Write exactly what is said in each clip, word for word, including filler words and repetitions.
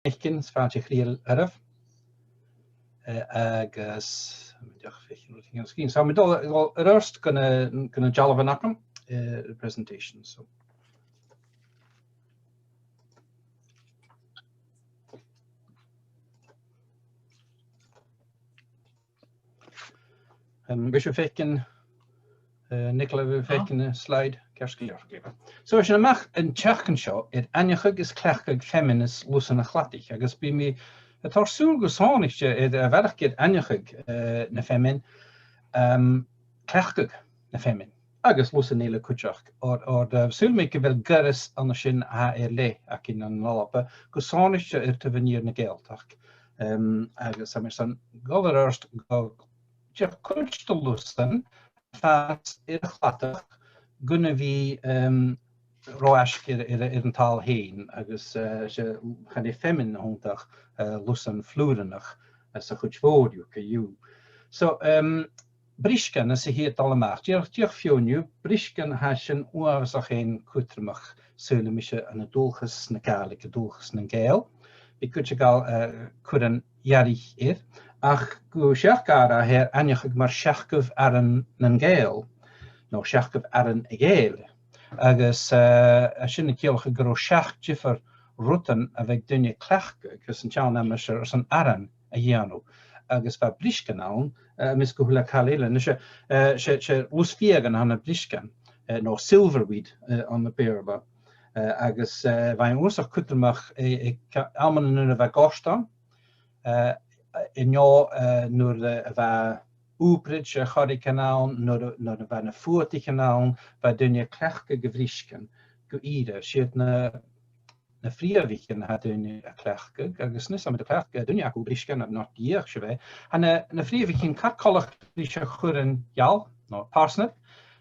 fhaicinn, 's fàilte chridheil oirbh. Eh, agus, deoch fhaicinn rud a th' ann an sgìrean. So, tha mi dol, dol air adhart gu na, gu na dealbhan agam, eh, presentation. So. Um, bheil sibh a' faicinn, eh, Nicola, bheil sibh a' faicinn an slide? Ceart gu leòr, glè mhath. So, tha sinn a-mach an t-seachdain seo air aithneachadh is cleachdadh feamainn is lusan a' chladaich, agus bidh mi a' toirt sùil gu sònraichte air a bharrachd air aithneachadh, eh, na feamainn, um, cleachdadh na feamainn agus lusan eile cuideachd, oir, oir, eh, saoilidh mi gu bheil goireas ann an sin a tha air leth againn ann an Alba, gu sònraichte air taobh an iar na Gàidhealtachd. Um, agus tha mi airson dol air adhart gu dìreach cuid de lusan a' fàs air a' chladach gun a bhith, um, ro fhaisg air, air, air an t-saoghal fhèin, agus, eh, 's e, chan e feamainn a th' annta ach, eh, lusan flùraineach, eh, sa chuid mhòr dhiubh co-dhiù. So, um, briosgan anns a' chiad dol a-mach. Dìreach, dìreach feadhainn dhiubh, briosgan a tha sinn uabhasach fhèin cudromach, saoilidh mise, ann an dualchas na Gàidhlig, an dualchas nan Gàidheal. Bidh cuid a' gabhail, eh, curran earraich air, ach gu seachd àraidh tha e aithneachadh mar seachdamh aran nan Gàidheal, no seachdamh aran a' Ghàidheil. Agus, eh, tha sin a' ciallachadh gun robh seachd diofar rudan a bha aig daoine a' cleachdadh, agus an t-seann aimsir airson aran a dhèanamh. Agus bha briosgan ann, eh, am measg a h-uile càil eile. Nise, eh, 's e, 's e lus-fhiadhain a th' ann am briosgan, eh, no silverweed, eh, ann am Beurla. Eh, agus, eh, bha e uabhasach cudromach, eh, aig amannan nuair a bha gort ann, eh, an-diugh, eh, nuair a bha ùpraid air choreigin ann, nuair a, nuair a bha na fuadaichean ann, bha daoine a' cleachdadh a' bhriosgain gu ìre. 'S iad na, na freumhaichean a tha daoine a' cleachdadh, agus a-nis tha mi a' cleachdadh, daoine a' cur briosgain, no dìreach sibh e. Tha na, na freumhaichean car coltach ris a' churran gheal, no parsnip,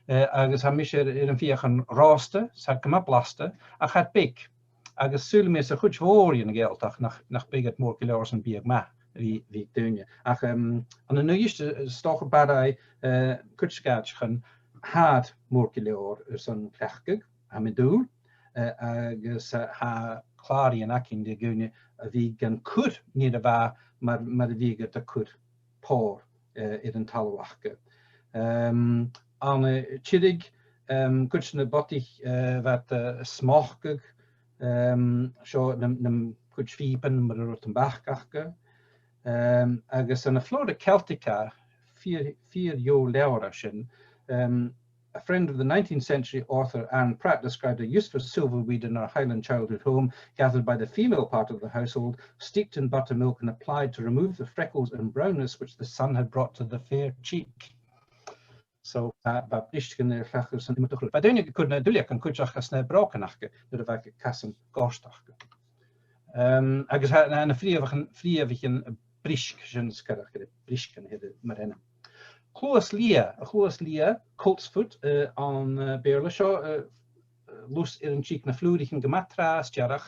eh, agus tha mise air, air am feuchainn ròsta, 's tha iad gu math blasta, ach tha iad beag. Agus saoilidh mi sa chuid mhòr dhen Ghàidhealtachd nach, nach biodh iad mòr gu leòr airson biadh math a bhith, bhith aig daoine. Ach, em, ann an Uibhist, eh, 's dòcha Barraigh, eh, cuid sgath de chànan, tha iad mòr gu leòr airson cleachdadh, tha mi an dùil, eh, agus, eh, tha clàraidhean againn de dhaoine a bhiodh gan cur nuair a bha, mar, mar a bhiodh iad a' cur pòr, eh, air an talamh aca. Em, ann an Tiriodh, em, cuid de na bodaich, eh, bha iad, eh, a' smocadh, em, seo nam, nam cuid phìoban mar a ruith am bac aca. Em, agus ann am Flora Celtica, fìor, fìor dheagh leabhar a tha sin, em, a friend of the nineteenth century author Anne Pratt described a use for silverweed in her Highland childhood home, gathered by the female part of the household, steeped in buttermilk and applied to remove the freckles and brownness which the sun had brought to the fair cheek. So, uh, bha briosgan air a chleachdadh airson iomadach rud. Bha daoine a' cur na duilleagan cuideachd anns na brògan aca nuair a bha iad a' casan gort aca. Um, agus tha na, na freumhaichean, freumhaichean briosg, sin sgaradh air briosgan, tha iad mar ainm. Cluas liath, a' chluas liath, coltsfoot, eh, ann, eh, am Beurla seo, eh, lus air an tig na flùraichean gu math tràth is dearg,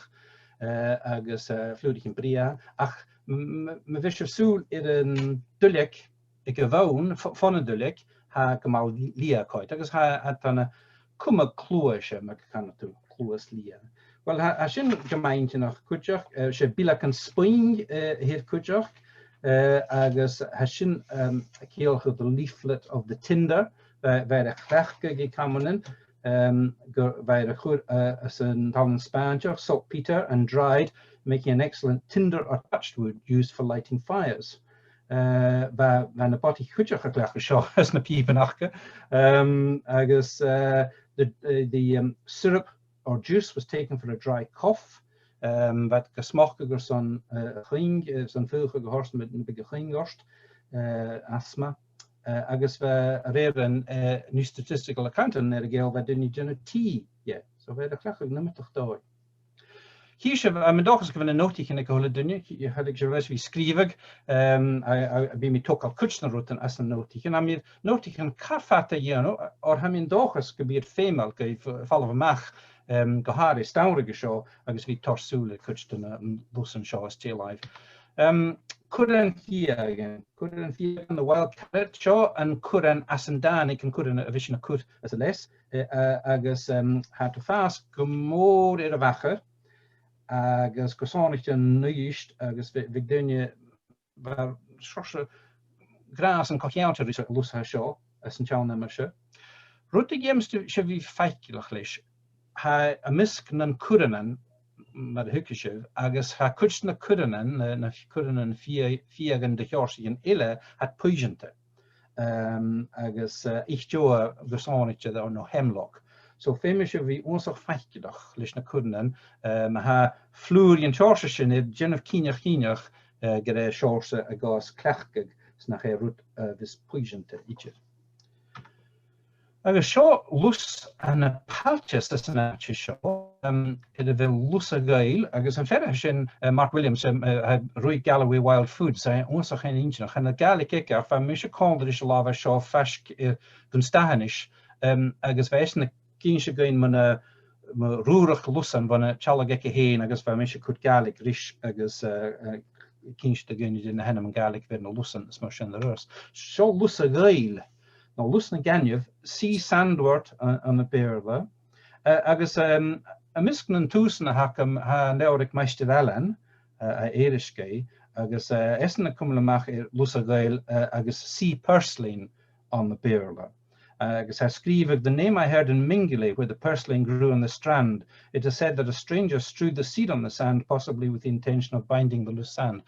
eh, agus, eh, flùraichean brèagha, ach m-, m-, ma bhios sibh a' sùil air an duilleag aig a' bhonn, fo-, fon an duilleag, tha e gu math liath a' coimhead, agus tha, tha e ann an cumadh cluais e, mar a chanas tu, cluas liath. Uill, tha, tha sin gu math inntinneach cuideachd, eh, 's e bileagan spòine, eh, a th' air cuideachd, eh, agus tha sin, em, a' ciallachadh the leaflet of the tinder, bha, bha e air a chleachdadh aig amannan, em, gu, bha e air a chur, eh, anns an t-Sabhal Spàinnteach, saltpeter and dried, making an excellent tinder or touchwood used for lighting fires. Eh, bha, bha na bodaich cuideachd a' cleachdadh seo anns na pìoban aca. Em, agus, eh, the, eh, the, um, syrup or juice was taken for a dry cough. Em, bha iad ga smocadh airson, eh, a' chuing, eh, airson faochadh a thoirt nam biodh a' chuing ort, eh, asthma. Eh, agus bha, a rèir an, eh, New Statistical Account ann an Earra-Ghàidheal, bha daoine a' dèanamh tì dheth. So bha e air a chleachdadh nam biodh dòigh. Chì sibh, eh, tha mi an dòchas gu bheil na notaichean aig a h-uile duine, chì, thèid sibh leis a bhith a' sgrìobhadh, em, a, a, a bhios mi a' togail cuid de na rudan anns na notaichean. Tha mi air notaichean car fada a dhèanamh, oir tha mi an dòchas gum bi iad feumail dhuibh, eh, falbh a-mach, em, gu h-àraidh san amharc seo agus a bhith a' toirt sùil air cuid de na, mm, lusan seo às dèidh làimh. Em, curran fiadhain, curran fiadhain, the wild carrot, seo an curran às an Dànaig, an curran a bhios sinn a' cur às a leas, eh, eh, agus, em, tha iad a' fàs gu mòr air a' mhachair, agus gu sònraichte an Uibhist, agus bha, bha daoine, bha seòrsa gràs co-cheangailte ris an lus a tha seo, anns an t-seann aimsir. Rud a dh'fheumas sibh a bhith faiceallach leis, tha am measg nan curranan, mar a thuigeas sibh, agus tha cuid de na curranan, na, na curranan fia-, fiadhan de sheòrsaichean eile, tha iad puinnseanta. Um, agus, uh, iteog gu sònraichte, no hemlock. So feumaidh sibh a bhith uabhasach faiceallach leis na curranan, um, ma tha flùr dhen t-seòrsa sin air, dèanaibh cinnteach, cinnteach, uh, gur e seòrsa a ghabhas cleachdadh, 's nach e rud, uh, a bhios puinnseanta idir. Agus seo lus a tha na pailteas anns an àite seo, um, air a bheil Lus a' Ghaoil, agus am fear a tha sin, uh, Mark Williams, um, uh, uh, Ruith Galloway Wild Foods, uh, uabhasach inntinneach. Chan eil Gàidhlig aige, ach bha mise còmhla ris an latha seo faisg air Dùn Stathanais, um, agus bha esan ag innse dhuinn mun a, mu rùrachd lusan bhon a' teaghlach aige fhèin, agus bha mise a' cur Gàidhlig ris agus, uh, uh, ag innse do dhaoine dè na h-ainmean Gàidhlig a bh' air na lusan is mar sin air adhart. Seo Lus a' Ghaoil, no Lus na Gainmh, C. sandwort an, ann am Beurla. Uh, agus, um, am measg nan tùsan a th' agam, tha an leabhar aig Maighstir Ailean, uh, à Èirisgeigh, agus, uh, esan a' cumail a-mach air Lus a' Ghaoil, uh, agus C. purslane ann am Beurla. Uh, agus tha e sgrìobhadh, "The name I heard in Mingulay, where the purslane grew on the strand. It is said that a stranger strewed the seed on the sand, possibly with the intention of binding the loose sand."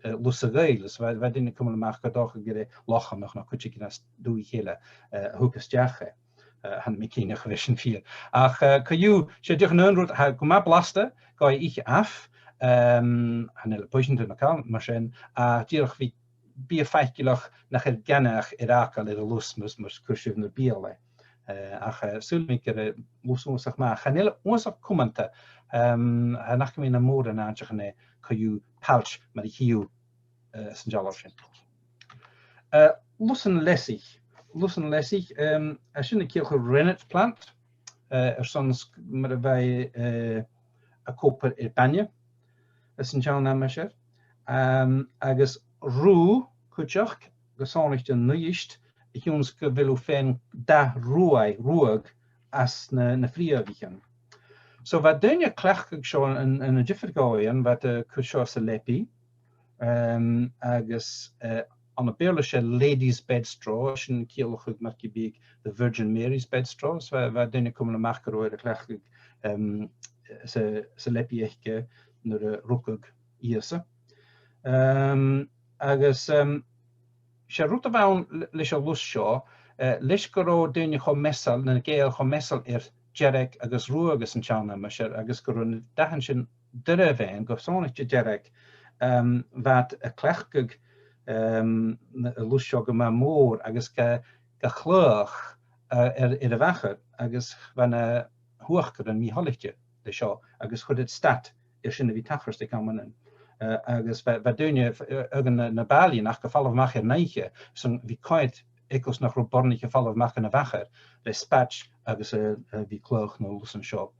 Uh, Lus a' Ghaoil, is bha, bha daoine a' cumail a-mach gur dòcha gur e Lochanach no cuideigin às dùthaich eile, uh, a thug a-steach e. Uh, chan eil mi cinnteach a bheil sin fìor. Ach, uh, co-dhiù, 's e dìreach an aon rud, tha e gu math blasta, gabhaidh e ithe amh, um, chan eil e puinnseanta no càil mar sin, ach dìreach bidh, bidh e faiceallach nach eil gainmheach air fhàgail air an lus mus, mus cuir sibh nur beul e. Uh, ach, uh, saoilidh mi gur e lus uabhasach math. Chan eil e uabhasach cumanta, um, chan fhaca mi na mòran àiteachan e co-dhiù, pailt mar a chì thu, uh, san dealbh sin. Uh, Lus an Leasaich. Lus an Leasaich, um, tha sin a' ciallachadh rennet plant, uh, airson sg-, mar a bha e, uh, ag obair air bainne anns an t-seann aimsir. Um, agus rugh, cuideachd, gu sònraichte an Uibhist, a chionn 's gu bheil thu a' faighinn dath ruaidh, ruadh, às na, na freumhaichean. So bha daoine a' cleachdadh seo ann, ann an diofar dhòighean, bha iad a' cur seo sa leabaidh, um, agus, uh, ann am Beurla 's e ladies' bedstraw, sin a' ciallachadh mar gum biodh the Virgin Mary's bedstraw, so bha, bha daoine a' cumail a-mach gun robh e air a chleachdadh, um, sa, sa leabaidh aice nuair a rugadh Ìosa. Um, agus, um, 's e rud a bh' ann le-, leis an lus seo, uh, leis gun robh daoine cho measail, na Gàidheil cho measail air dearg agus ruadh anns an t-seann aimsir, agus gun robh na dathan sin doirbh fhaighinn, gu sònraichte dearg, um, bha iad a' cleachdadh, um, na, an lus seo gu math mòr agus ga, ga chladhach, uh, air, air a' mhachair, agus bha na h-uachdarain mì-thoilichte le seo, agus chuir iad stad air sin a bhith a' tachairt aig amannan. Uh, agus bha, bha daoine, uh, aig na, na bàillidhean ach ga falbh a-mach air n-oidhche, son bhith coimhead eagal 's nach robh boireannaich a' falbh a-mach dhan a' mhachair le spaid agus, uh, uh, bhith a' cladhach na lusan seo,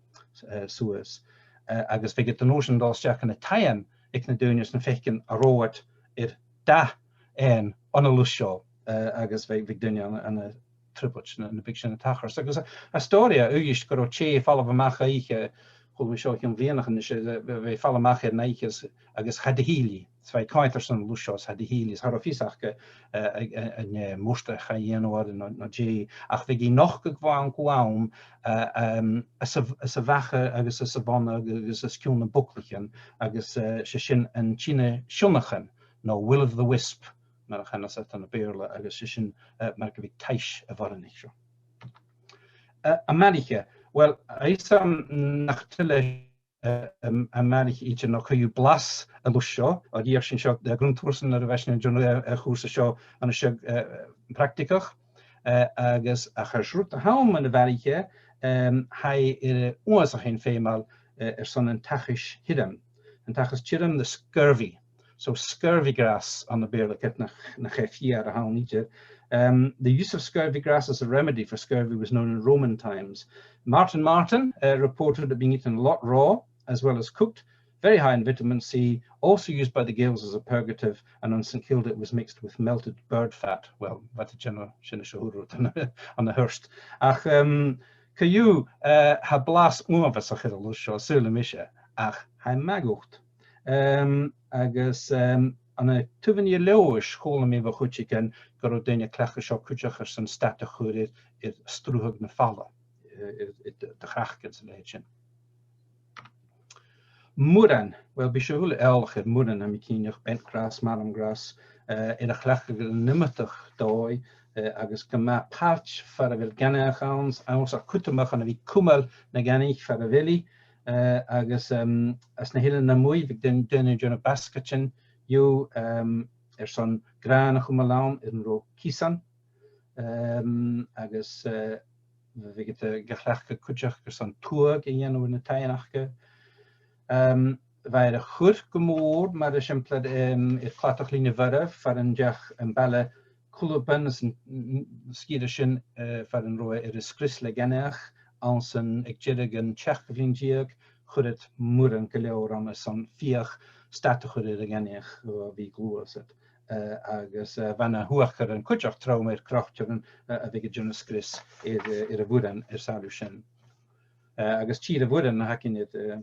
uh, suas. Uh, agus bhiodh iad an uair sin a' dol a-steach dha na taighean aig na daoine is na faicinn an robh iad air dath ann an lus seo, uh, agus bhiodh, bhiodh daoine ann, ann an trioblaid nuair, nuair a bhiodh sin a' tachairt. Agus a, a stòiridh, a Uibhist, gun robh tè a' falbh a-mach oidhche, chuala mi seo o chionn bhliadhnaichean a-nis, eh, bha, bha e a' falbh a-mach air n-oidhche 's, agus cha do thill i. 'S bha i a' coimhead airson an lus seo 's cha do thill i. 'S cha robh fios aca, eh, eh, eh, an e murt a chaidh a dhèanamh oirre no, no dè. Ach bhiodh i a' nochdadh bho àm gu àm, eh, em, anns a', anns a' mhachair agus anns a' bhonnach agus os cionn nam bogaichean, agus, eh, 's e sin an teine sionnachan, no will o' the wisp, mar a chanas iad ann am Beurla, agus 's e sin, eh, mar gum biodh taibhs a' bhoireannaich seo. Eh, am mairidh e, well, tha fhios agam nach till, eh, am, am mairidh idir no co-dhiù blas an lus seo, oir dh'iarr sinn seo, eh, grunntùs nuair a bha sinn a' dèanamh, eh, a' chùrsa seo an toiseach, eh, practaigeach, eh, agus ach air rud a th' ann mun a mhairidh e, em, tha e, eh, uabhasach fhèin feumail, eh, airson an tachais thioram. An tachas thioram, the scurvy. So scurvy grass ann am Beurla, ged nach, nach e feur a th' ann idir. Um, the use of scurvy grass as a remedy for scurvy was known in Roman times. Martin Martin, uh, reported it being eaten a lot raw, as well as cooked, very high in vitamin C, also used by the Gaels as a purgative, and on St Kilda it was mixed with melted bird fat. Well, bha iad a' dèanamh sin às a' chùrsa ann an, ann an Hearst. Ach, um, co-dhiù, eh, tha blas uabhasach air an lus seo, saoilidh mise, ach tha e math dhut. Em, agus, em, ann an taobh an iar-Leòdhais chuala mi bho chuideigin gun robh daoine a' cleachdadh seo cuideachd airson stad a chur air, air sruthadh na fala, eh, air, air do, do chraiceann 's a leithid sin. Muran, uill, bidh sibh uile eòlach air muran, tha mi cinnteach, bent grass, marram grass, eh, air a chleachdadh air an iomadach dòigh, eh, agus gu math pailt far a bheil gainmheach ann, ann, 's e cudromach ann a bhith a' cumail na gainmhich far a bheil i, eh, agus, em, anns na h-Eileanan a-muigh, bhiodh daoine, daoine a' dèanamh basgaid dhiubh, em, airson gràn a chumail ann, air an robh cìosan, em, agus, eh, bhiodh iad, eh, ga chleachdadh cuideachd airson tuagh a dhèanamh air na taighean aca. Em, bha e air a chur gu mòr, mar eisimpleir, em, air cladach Linne Mhoireibh, far an deach am baile Culabhan anns an, n-, n-, sgìre sin, eh, far an robh e air a sgrios le gainmheach, anns an, aig deireadh an t-seachdamh linn deug, chuir iad muran gu leòr ann airson feuch stad a chur air a' ghainmheach, eh, bhith a' gluasad. Eh, agus, eh, bha na h-uachdarain cuideachd trom air croitearan, eh, a bhiodh a' dèanamh sgrios air, eh, air a' mhuran air sàilleabh sin. Eh, agus tìr a' mhuran, na th' againn air, eh,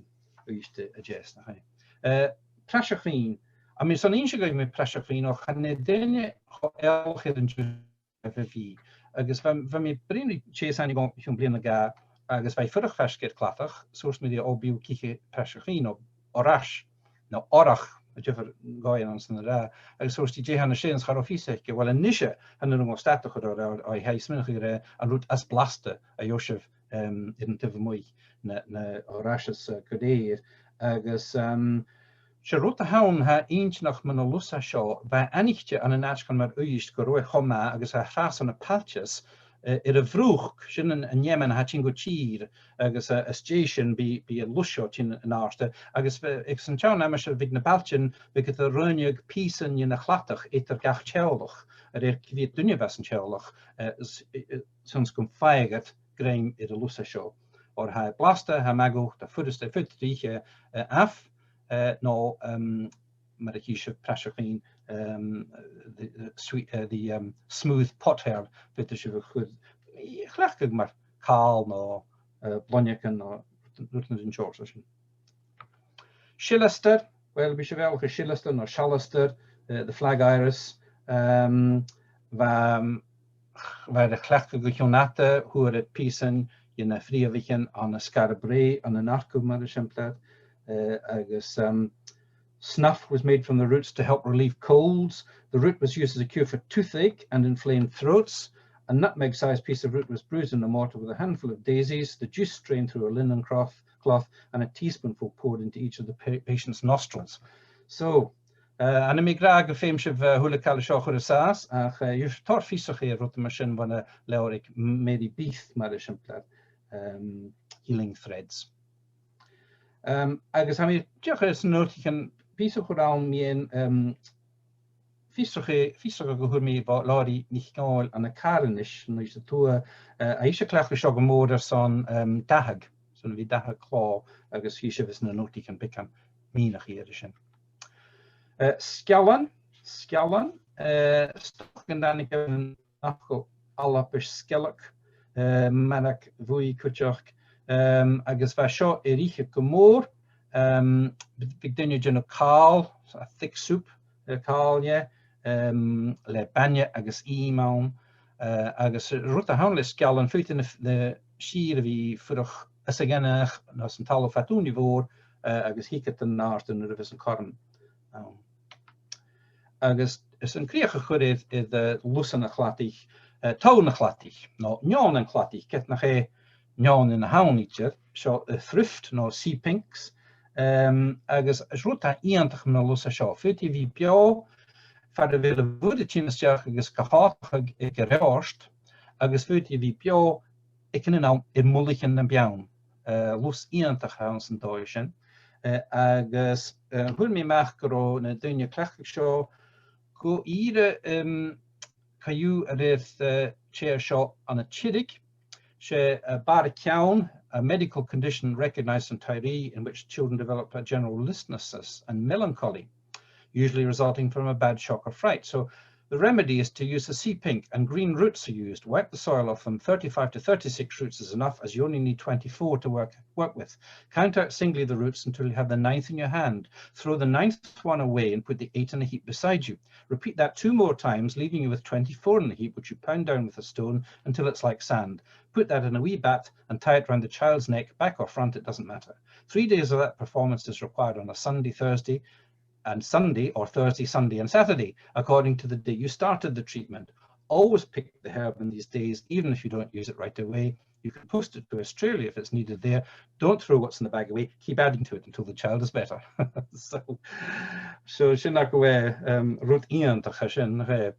Uibhist a Deas, nach eil? Eh, praiseach-mhìn. Tha mi airson innse dhuibh mu praiseach-mhìn, oir chan e daoine cho eòlach air an dearbh a bha i. Agus bha, bha mi a' bruidhinn ri Chase Annie o chionn bliadhna no dhà, agus bha i a' fuireach faisg air cladach, 's thuirt mi rithe, o, bidh thu ag ithe praiseach-mhìn, no oras, no orach, tha diofar dhòighean anns an ràdh. Agus thuirt i, dè tha na seann, cha robh fios aice. Uill, a-nise, chan urrainn dhomh stad a chur oirre, oir, oir tha i a' smaoineachadh gur e an rud as blasta a gheibh sibh, em, air an taobh a-muigh na, na orasan, eh, gu lèir. Agus, em, 'S e rud a th' ann a tha inntinneach mun an lusan seo, bha e aithnichte ann an àiteachan mar Uibhist gun robh e cho math agus a' fàs ann am pailteas, eh, air a' bhruach, sin an, an fheamainn a tha a' tighinn gu tìr, agus, eh, às dèidh sin bidh, bidh an lus seo a' tighinn an-àirde, agus bha, aig an t-seann aimsir bhiodh na bailtean, bhiodh iad a' roinneadh pìosan dhen a' chladach eadar gach teaghlach, a rèir cia mheud duine a bh' anns an teaghlach, eh, s-, eh, eh, son 's gum faigheadh iad grèim air an lusan seo. Oir tha e blasta, tha e math dhut, tha e furasta, faodaidh tu ithe, eh, eh, amh, eh, no, em, mar a chì sibh, praiseach-mhìn, em, the, the sweet, eh, the, em, smooth pot hearl, faodaidh sibh a chur, a chleachdadh mar càl no, eh, bloinneagan no rudan, rudan den t-seòrsa sin. Silastar, uill, bidh sibh eòlach air silastar no sealastar, eh, the flag iris, em, bha, bha e air a chleachdadh o chionn fhada, fhuair iad pìosan dhe na freumhaichean ann an sgaraid breith ann an Arcaibh, mar eisimpleir, eh, agus, em, Snuff was made from the roots to help relieve colds. The root was used as a cure for toothache and inflamed throats. A nutmeg-sized piece of root was bruised in a mortar with a handful of daisies, the juice strained through a linen cloth, cloth, and a teaspoonful poured into each of the pa-, patient's nostrils. So, eh, chan eil mi ag ràdh gum feum sibh, eh, a h-uile càil a tha seo a chur an sàs, ach, eh, tha e tòrr fiosrachaidh air rudan mar sin bhon a' leabhar aig Mary Beith, mar eisimpleir, em, Healing Threads. Em, agus tha mi dìreach airson notaichean, pìos a chur ann mu dheidhinn, em, fiosrachadh, fiosrachadh a fhuair mi bho Làraidh NicDhòmhnaill ann an Càirinis, an Uibhist a Tuath, eh, tha ise a' cleachdadh seo gu mòr airson, em, dathadh, son a bhith dathadh clò, agus chì sibh anns na notaichean beagan mìneachaidh air sin. Eh, sgeallan, sgeallan, eh, 's dòcha gun tàinig e bhon ath-, Albais Sgealach, eh, Mairead Bhuí cuideachd, em, agus bha seo air ithe gu mòr, em, bh-, bhiodh daoine a' dèanamh càl, a thick soup, eh, càl, yeah, em, le bainne agus ìm ann, eh, agus rud a th' ann le sgeallan, faodaidh na, na sìthichean a bhith a' fuireach anns a' ghainmheach no san talamh fad ùine mhòr, eh, agus thig iad an-àirde nuair a bhios an corn ann. Agus airson crìoch a chur air, air, eh, lusan a' chladaich, eh, toll na chladaich, no neònnan cladaich, ged nach e neònnan a th' ann idir, seo, eh, thrift no sea pinks, em, agus 's e rud a tha iongantach mun an lusan seo. Faodaidh e bhith beò far a bheil a' mhuir a' tighinn a-steach agus ga thòiseachadh aig, aig a' reothart, agus faodaidh e bhith beò aig an àm air mullaichean nam beann. Eh, lus iongantach a th' anns an dòigh sin. Eh, agus, eh, fhuair mi a-mach gun robh na daoine a' cleachdadh seo gu ìre, em, co-dhiù a rèir, eh, tè seo ann an Tiriodh. 'S e, eh, bàrr-cheann, a medical condition recognized in Tiree in which children develop a general listlessness and melancholy, usually resulting from a bad shock or fright. So, The remedy is to use the sea pink, and green roots are used. Wipe the soil off them. Thirty-five to thirty-six roots is enough, as you only need twenty-four to work, work with. Count out singly the roots until you have the ninth in your hand. Throw the ninth one away and put the eight in a heap beside you. Repeat that two more times, leaving you with twenty-four in the heap, which you pound down with a stone until it's like sand. Put that in a wee bat and tie it round the child's neck, back or front, it doesn't matter. Three days of that performance is required, on a Sunday, Thursday, and Sunday, or Thursday, Sunday, and Saturday, according to the day you started the treatment. Always pick the herb in these days, even if you don't use it right away. You can post it to Australia if it's needed there. Don't throw what's in the bag away. Keep adding to it until the child is better. So, so sin agaibh, um, rud iongantach a tha sin, eh,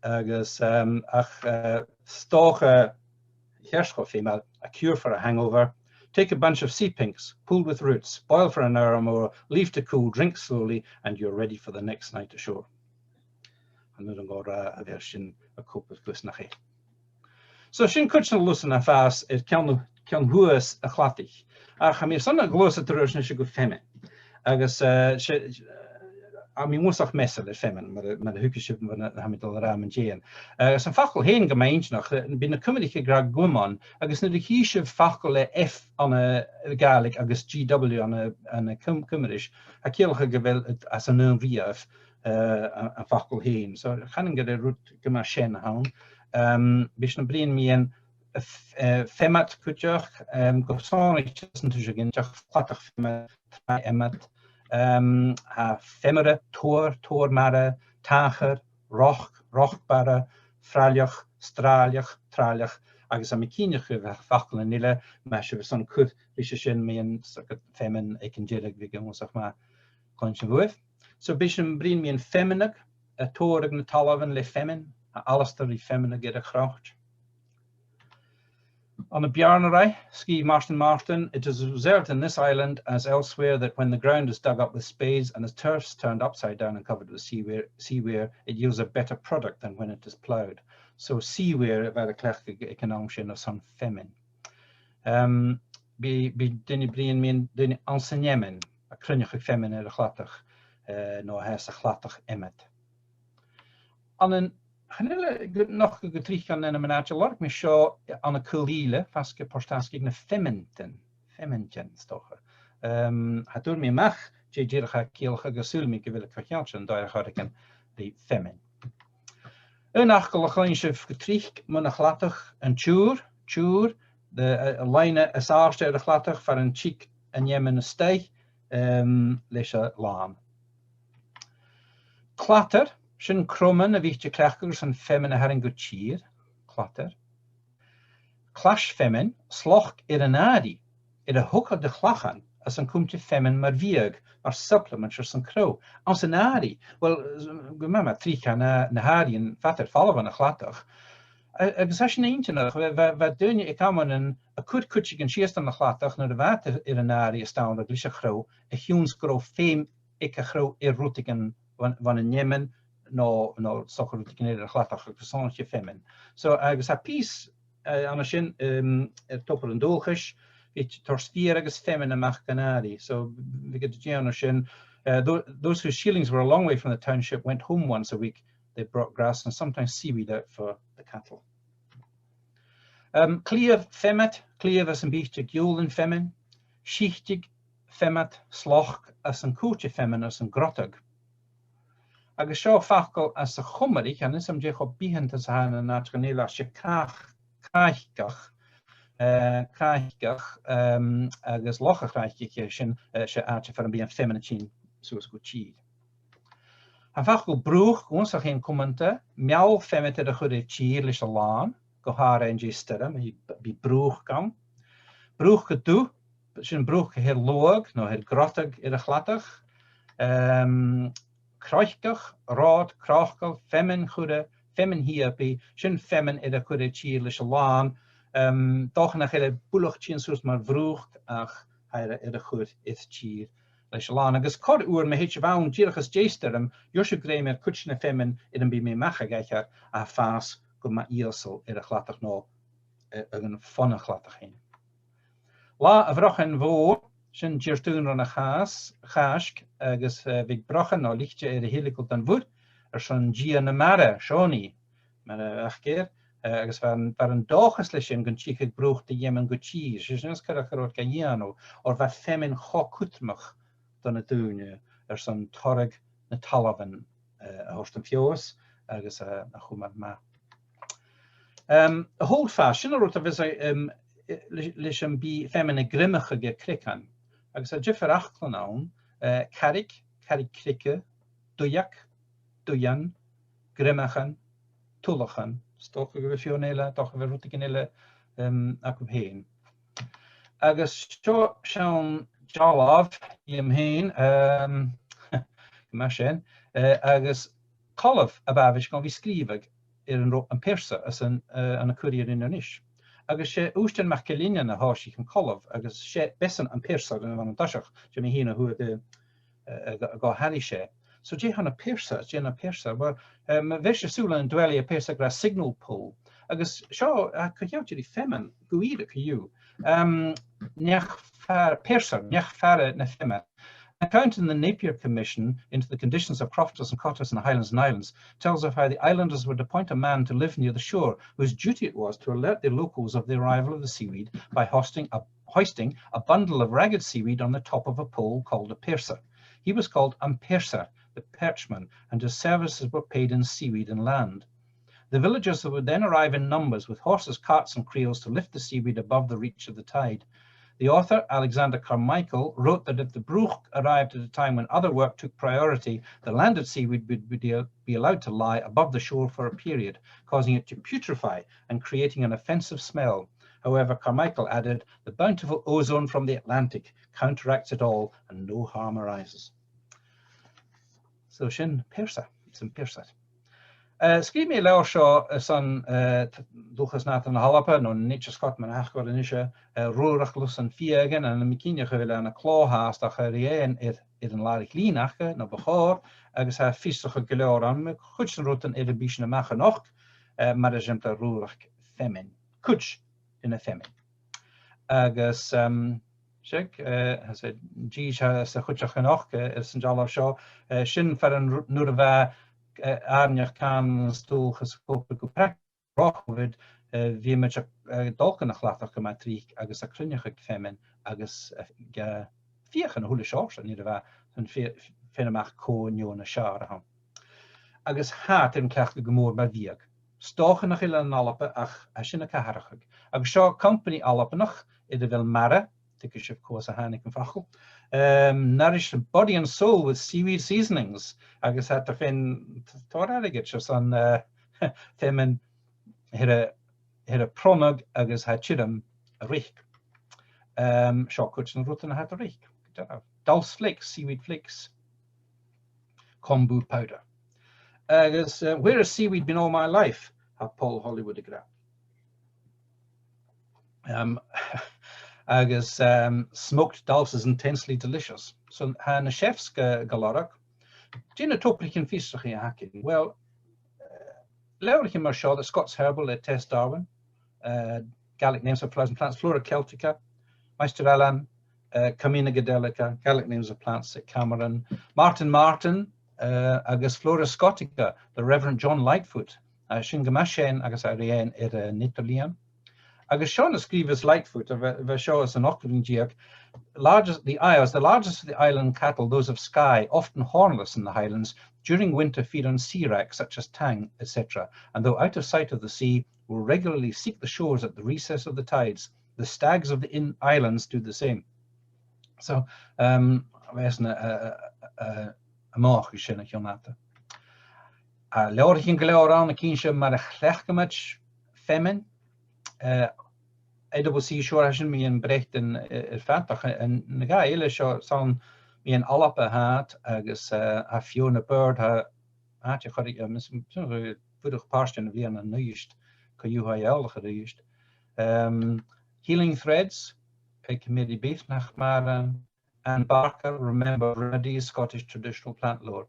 agus, um, ach, eh, 's dòcha, cheart cho feumail, a cure for a hangover. Take a bunch of sea pinks, pulled with roots, boil for an hour or more, leave to cool, drink slowly, and you're ready for the next night ashore. An urrainn dhomh a ràdh a bheil sin a' còrdadh riut, nach e? So sin cuid de na lusan a tha a' fàs air ceann, ceann shuas a' chladaich. Ach tha mi airson a' gluasad a-rithist a-nis gu feamainn. Agus, eh, 's e, eh, tha mi uabhasach measail air feamainn, mar, mar a thuigeas sibh, mar a tha mi a' dol a ràdh mun deidhinn. Eh, agus am facal fhèin gu math inntinneach, eh, bidh na Cuimrich ag ràdh guimmeán, agus nuair a chì sibh facal le F ann an, eh, Gàidhlig agus G W ann an, ann an Cuim-, Cuimris, tha e a' ciallachadh gu bheil iad às an aon riamh, eh, am, am facal fhèin. So, chanainn gur e rud gu math sean a th' ann. Em, bidh sinn a' bruidhinn mu dheidhinn, eh, f-, eh, feamad cuideachd, em, gu sònraichte san tuiseal, ach cladach feamad, tràigh fheamad, em, tha feamaire, tobhar, tobhar-mara, tàchair, roc, roc-bara, fraileach, stràileach, tràileach, agus tha mi cinnteach gu bheil faclan eile, ma tha sibh airson cur ris a sin, mu dheidhinn, so, feamainn aig an deireadh, bhiodh e uabhasach math cluinntinn bhuaibh. So bidh sinn a' bruidhinn mu dheidhinn feamnadh, a' tòireadh na talmhainn le feamainn, tha Alasdair ri feamnadh air a' chroit. Ann am Beàrnaraigh, sgrìobh Martin Martin, "It is observed in this island, as elsewhere, that when the ground is dug up with spades and the turf's turned upside down and covered with seaware, seaware, it yields a better product than when it is ploughed." So seaware a bha iad a' cleachdadh aig an àm sin airson feamainn. Em, bidh, bidh daoine a' bruidhinn mu dheidhinn daoine anns an fheamainn, a' cruinneachadh feamainn air a' chladach, eh, no a tha sa chladach fheamad. Ann an, chan eil e gu, nochdadh gu tric ann an ainmean-àite, lorg mi seo ann an Caol Ìle, faisg air Port Asgaig, na feamainean, feamainean, 's dòcha. Em, cha d' fhuair mi a-mach dè dìreach a tha e a' ciallachadh, agus saoilidh mi gu bheil e co-cheangailte an dòigh air choreigin ri feamainn. Aon fhacal a chluinn sibh gu tric mun a' chladach, an tiùrr, tiùrr, the, eh, an loidhne as àirde air a' chladach, far an tig an fheamainn a-staigh, em, leis an làn. Cladair, sin croman a bhiodh tu a' cleachdadh airson feamainn a tharraing gu tìr, cladair. Clais-fheamainn, sloc air an àirigh, air a thogail de chlachan, às an cùm thu feamainn mar bhiadh, mar supplement airson crodh. Anns an àirigh, well, gu math, math tric tha na, na h-àirighean fada air falbh bhon a' chladach. A-, agus tha sin inntinneach, bha, bha, bha daoine aig amannan a' cur cuideigin sìos dhan a' chladach nuair a bha iad air an àirigh a' stampadh leis a' chrodh, a chionn 's gun robh feum aig a' chrodh air rudeigin bhon, bhon an fheamainn, no, no 's dòcha rudeigin eile air a' chladach, ach gu sònraichte feamainn. So, agus tha pìos, eh, an sin, um, air tobar an dualchais, bhiodh iad a' toirt feur agus feamainn a-mach dhan àirigh. So, bhiodh iad a' dèanamh sin, eh, tho-, those whose shillings were a long way from the township went home once a week. They brought grass and sometimes seaweed out for the cattle. Um, cliabh feamad, cliabh às am biodh tu a' giùlan feamainn, sìoladh feamad, sloc às an cùirte feamainn, às an grodadh. Agus seo facal às a' Chomraich, chan eil fhios agam dè cho bitheanta 's a tha e ann an àiteachan eile, ach 's e cràic-, cràiceach, eh, cràiceach, em, agus Loch a' Chràic, sin, eh, 's e àite far am bi am feamainn a' tighinn suas gu tìr. Tha am facal brùchd uabhasach fhèin cumanta, meall feamad air a chur air tìr leis an làn, gu h-àraidh an dèidh stoirm, bidh, bidh brùchd ann. Brùchd an dubh, sin brùchd a tha air luadh no air grodadh air a' chladach. Em, croiceach, ròd, cròcail, feamainn chùrte, feamainn shìobaidh, sin feamainn air a chur air tìr leis an làn. Em, 's dòcha nach eil e buileach a' tighinn suas mar bhrùchd ach tha e air a, air a chur air tìr leis an làn. Agus corra uair, ma thèid sibh ann dìreach às dèidh stoirm, gheibh sibh grèim air cuid de na feamainn air am bi mi a-mach a dh'aithghearr a tha a' fàs gu math ìosal air a' chladach no, eh, aig an fon a' chladach fhèin. Latha a' Bhrochain Mhòir, sin dìreach an uair a chas-, Chàisg, agus, eh, bhiodh brochan no lichte air a thilgeil dhan mhuir, airson dia na mara, Seonaidh, mar a bh' aca air, eh, agus bha an, bha an dòchas leis sin gun tigeadh bruach de dh'fheamainn gu tìr, 's e sin as coireach a rud ga dhèanamh, oir bha feamainn cho cudromach do na daoine airson toradh na talmhainn, eh, a thoirt am feabhas agus, eh, a chumail math. Um, a h-uile fàth, sin an rud a bhios, um, leis, leis am bi feamainn a' greimeachadh aig creagan. Agus tha diofar fhaclan ann, eh, carraig, carraig creige, duilleag, duillean, greimeachan, tullachan, 's dòcha gu bheil feadhainn eile, 's dòcha gu bheil rudeigin eile, um, agaibh fhèin. Agus seo seann dealbh dhìom fhèin, um, mar sin, eh, agus colbh a bha mise a' dol a bhith sgrìobhadh air an ro-, am pearsa anns an, eh, ann an cur air Inbhir Nis. Agus 's e Ùisdean MacIllFhinnein a thòisich an colbh, agus 's e, b' esan am pearsa a bh' ann an toiseach, 's e mi fhìn a fhuair, eh, eh, a, a dh'aithris e. So dè th' ann am pearsa, dè th' ann am pearsa? Well, eh, ma bheir sibh sùil air an duilleag, tha pearsa ag ràdh signal pole. Agus seo, eh, co-cheangailte ri feamainn, gu ìre co-dhiù. Em, neach-faire, pearsa, neach-faire na feamainn. An account in the Napier Commission into the conditions of crofters and cotters in the Highlands and Islands tells of how the islanders would appoint a man to live near the shore, whose duty it was to alert the locals of the arrival of the seaweed by hoisting a, hoisting a bundle of ragged seaweed on the top of a pole called a pearsa. He was called am pearsa, the perchman, and his services were paid in seaweed and land. The villagers would then arrive in numbers with horses, carts and creels to lift the seaweed above the reach of the tide. The author, Alexander Carmichael, wrote that if the bruach arrived at a time when other work took priority, the landed seaweed would be, be allowed to lie above the shore for a period, causing it to putrefy and creating an offensive smell. However, Carmichael added, "The bountiful ozone from the Atlantic counteracts it all and no harm arises." So sin pearsa, sin pearsa. Eh, sgrìobh mi an leabhar seo, eh, airson, eh, t-, Dùthchas Nàdar na h-Alba, no Nature's Scot mar a th' aca a-nis, eh, Rùrach Lus an Fhiadhain, agus tha mi cinnteach gu bheil e ann an clò fhathast, ach tha e air, air an làraich-lìn aca, no bu chòir, agus tha fiosrachadh gu leòr ann mu chuid de na rudan air am bi sinn a-mach a-nochd, eh, mar eisimpleir Rùrach Feamainn. Cuid de na feamainn. Agus, em, seadh, eh, tha e, dìreach sa chuideachd a-nochd, eh, airson an dealbh seo, eh, sin far an ru-, nuair a bha, eh, àrainneachd cànain an stòlachadh 's a' còcaireachd gu practical ro-Chovid, eh, bhiodh muid a', eh, dol gun a' chladach gu math tric agus a' cruinneachadh feamainn agus, eh, ga feuchainn a h-uile seòrsa, nuair a bha, an fhì-, feuchainn a-mach cò an fheadhainn as fheàrr a th' ann. Agus tha iad air an cleachdadh gu mòr mar bhiadh. 'S dòcha nach eil ann an Alba ach tha sin ag atharrachadh. Agus seo companaidh Albannach air a bheil Mara, tuigidh sibh cò às a thàinig am facal, um, nourish body and soul with seaweed seasonings, agus tha iad a' faighinn t-, tòrr airgid airson, eh, feamainn air a, air a pronnadh agus tha e tioram a reic. Um, seo cuid de na rudan a tha iad a' reic. Dulse flakes, seaweed flakes, kombu powder. Agus, eh, "Where has seaweed been all my life?" tha Paul Hollywood ag ràdh. Um, agus, um, "Smoked dulse is intensely delicious." So tha na chefs ga, ga lorg. Dè na tobraichean fiosrachaidh a th' againn? Well, eh, leabhraichean mar seo, The Scots Herbal le Tess Darwin, eh, Gaelic Names for Flowers and Plants, Flora Celtica, Maighstir Ailean, eh, Carmina Gadelica, Gaelic Names of Plants le Cameron, Martin Martin, eh, agus Flora Scotica le Reverend John Lightfoot, eh, sin gu math sean agus air a, air an eadar-lìon. Agus seo na sgrìobh Lightfoot, a bha, a bha seo san ochdamh linn deug, "Largest, the ayers, the largest of the island cattle, those of Skye, often hornless in the Highlands, during winter feed on sea wrack such as tang, et cetera, and though out of sight of the sea, will regularly seek the shores at the recess of the tides. The stags of the in-, islands do the same." So, um, bha esan a', a', a', a', a' mothachadh sin a chionn fhada. Tha leabhraichean gu leòr ann a' ciallachadh mar a chleachd sinn feamainn, eh, Edible Seashore, tha sin mu dheidhinn Breatainn, eh, air fad, ach an, na dhà eile seo, 's ann mu dheidhinn Alba a tha iad, agus, eh, tha Fiona Bird, tha, tha i a' cur, eh, mis-, mis-, fuireach pàirt den bhliadhna a-nis, co-dhiù tha i eòlach a-rithist. Um, Healing Threads, aig Mary Beth nach maireann, Anne Barker, Remember Remedies, Scottish Traditional Plant Lore.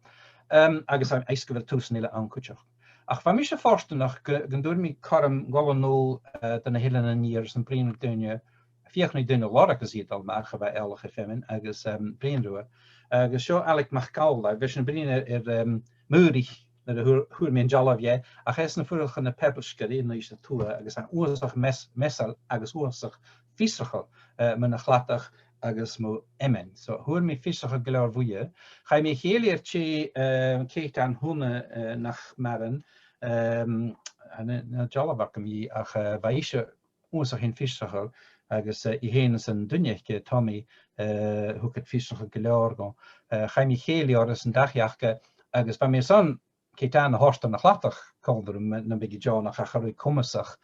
Um, agus tha, is gu bheil tùsan eile ann cuideachd. Ach bha mise fortanach gu, gun d' fhuair mi cothrom dhol a-null, eh, dhan na h-Eileanan an Iar airson bruidhinn ri daoine, feuchainn ri daoine a lorg agus iad a dhol a-mach a bha eòlach air feamainn agus, um, bruidhinn riutha. Agus seo Alec MacAmhlaigh, bha sinn a' bruidhinn air, air, um, Maorach nuair a fhuair, fhuair mi an dealbh dheth, ach esan a' fuireach ann am Pebilsgeir, Uibhist a Tuath, agus tha e uabhasach meas-, measail agus uabhasach fiosrachail, eh, mun a' chladach agus mu fheamainn. So, fhuair mi fiosrachadh gu leòr bhuaithe. Chaidh mi a chèilidh air tè, eh, Ceit Anna Shona, eh, nach maireann, ehm, an, an dealbh agam dhi, ach, eh, bha ise uabhasach fhèin fiosrachail, agus, eh, i fhèin is an duine aice, Tommy, eh, thug iad fiosrachadh gu leòr dhomh. Eh, chaidh mi a chèilidh oirre san dachaigh aca, agus bha mi airson Ceit Anna a thoirt dhan a' chladach còmhla rium, nam biodh i deònach, ach cha robh i comasach,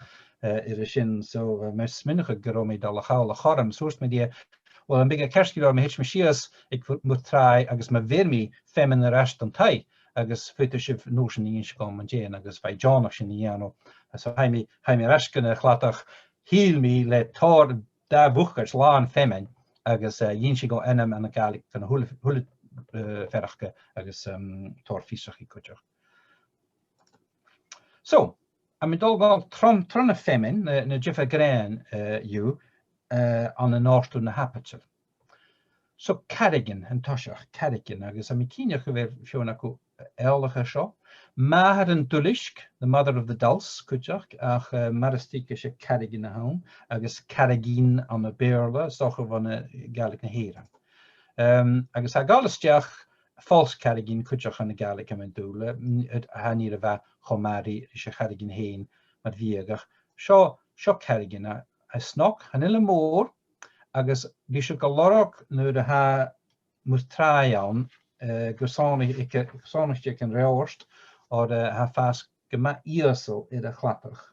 eh, air a sin. So, eh, bha mi a' smaoineachadh gun robh mi a' dol a chall a chorm, 's thuirt mi rithe, well, am biodh e ceart gu leòr ma thèid mi sìos aig mu-, muir tràigh agus ma bheir mi feamainn air ais dhan taigh, agus faodaidh sibh an uair sin innse dhomh mun deidhinn, agus bha i deònach sin a dhèanamh. So chaidh mi, chaidh mi air ais gun a' chladach, thill mi le tòrr, dà bhucaid làn feamainn, agus, eh, dh'inns i dhomh ainm anns a' Ghàidhlig dhan a h-uile, h-uile, eh, fhaireachdainn agus, ehm, tòrr fiosrachaidh cuideachd. So, tha mi a' dol a ghabhail tron, tron a' fheamainn, na, na diofar ghnèithean, eh, dhiubh, eh, ann an òrdugh na h-aibidil. So, carraigean, an toiseach, carraigean, agus tha mi cinnteach gu bheil feadhainn agaibh eòlach air seo. Màthair an duilisg, the mother of the dulse, cuideachd, ach, eh, mar as trice 's e carraigean a th' ann, agus carraigean ann am Beurla, 's dòcha bhon, eh, Ghàidhlig na h-Èireann. Ehm, agus tha e a' gabhail a-steach false carraigean cuideachd ann an Gàidhlig, tha mi an dùil, eh, n-, eh, tha e an ìre mhath cho math ri, ris a' charraigean fhèin mar bhiadh, ach seo, seo carraigean a, a snog, chan eil e mòr, agus bidh sibh ga lorg nuair a tha muir tràigh ann, eh, gu sònraichte aig, gu sònraichte aig an reothart, oir, eh, tha e a' fàs gu math ìosal air a' chladach.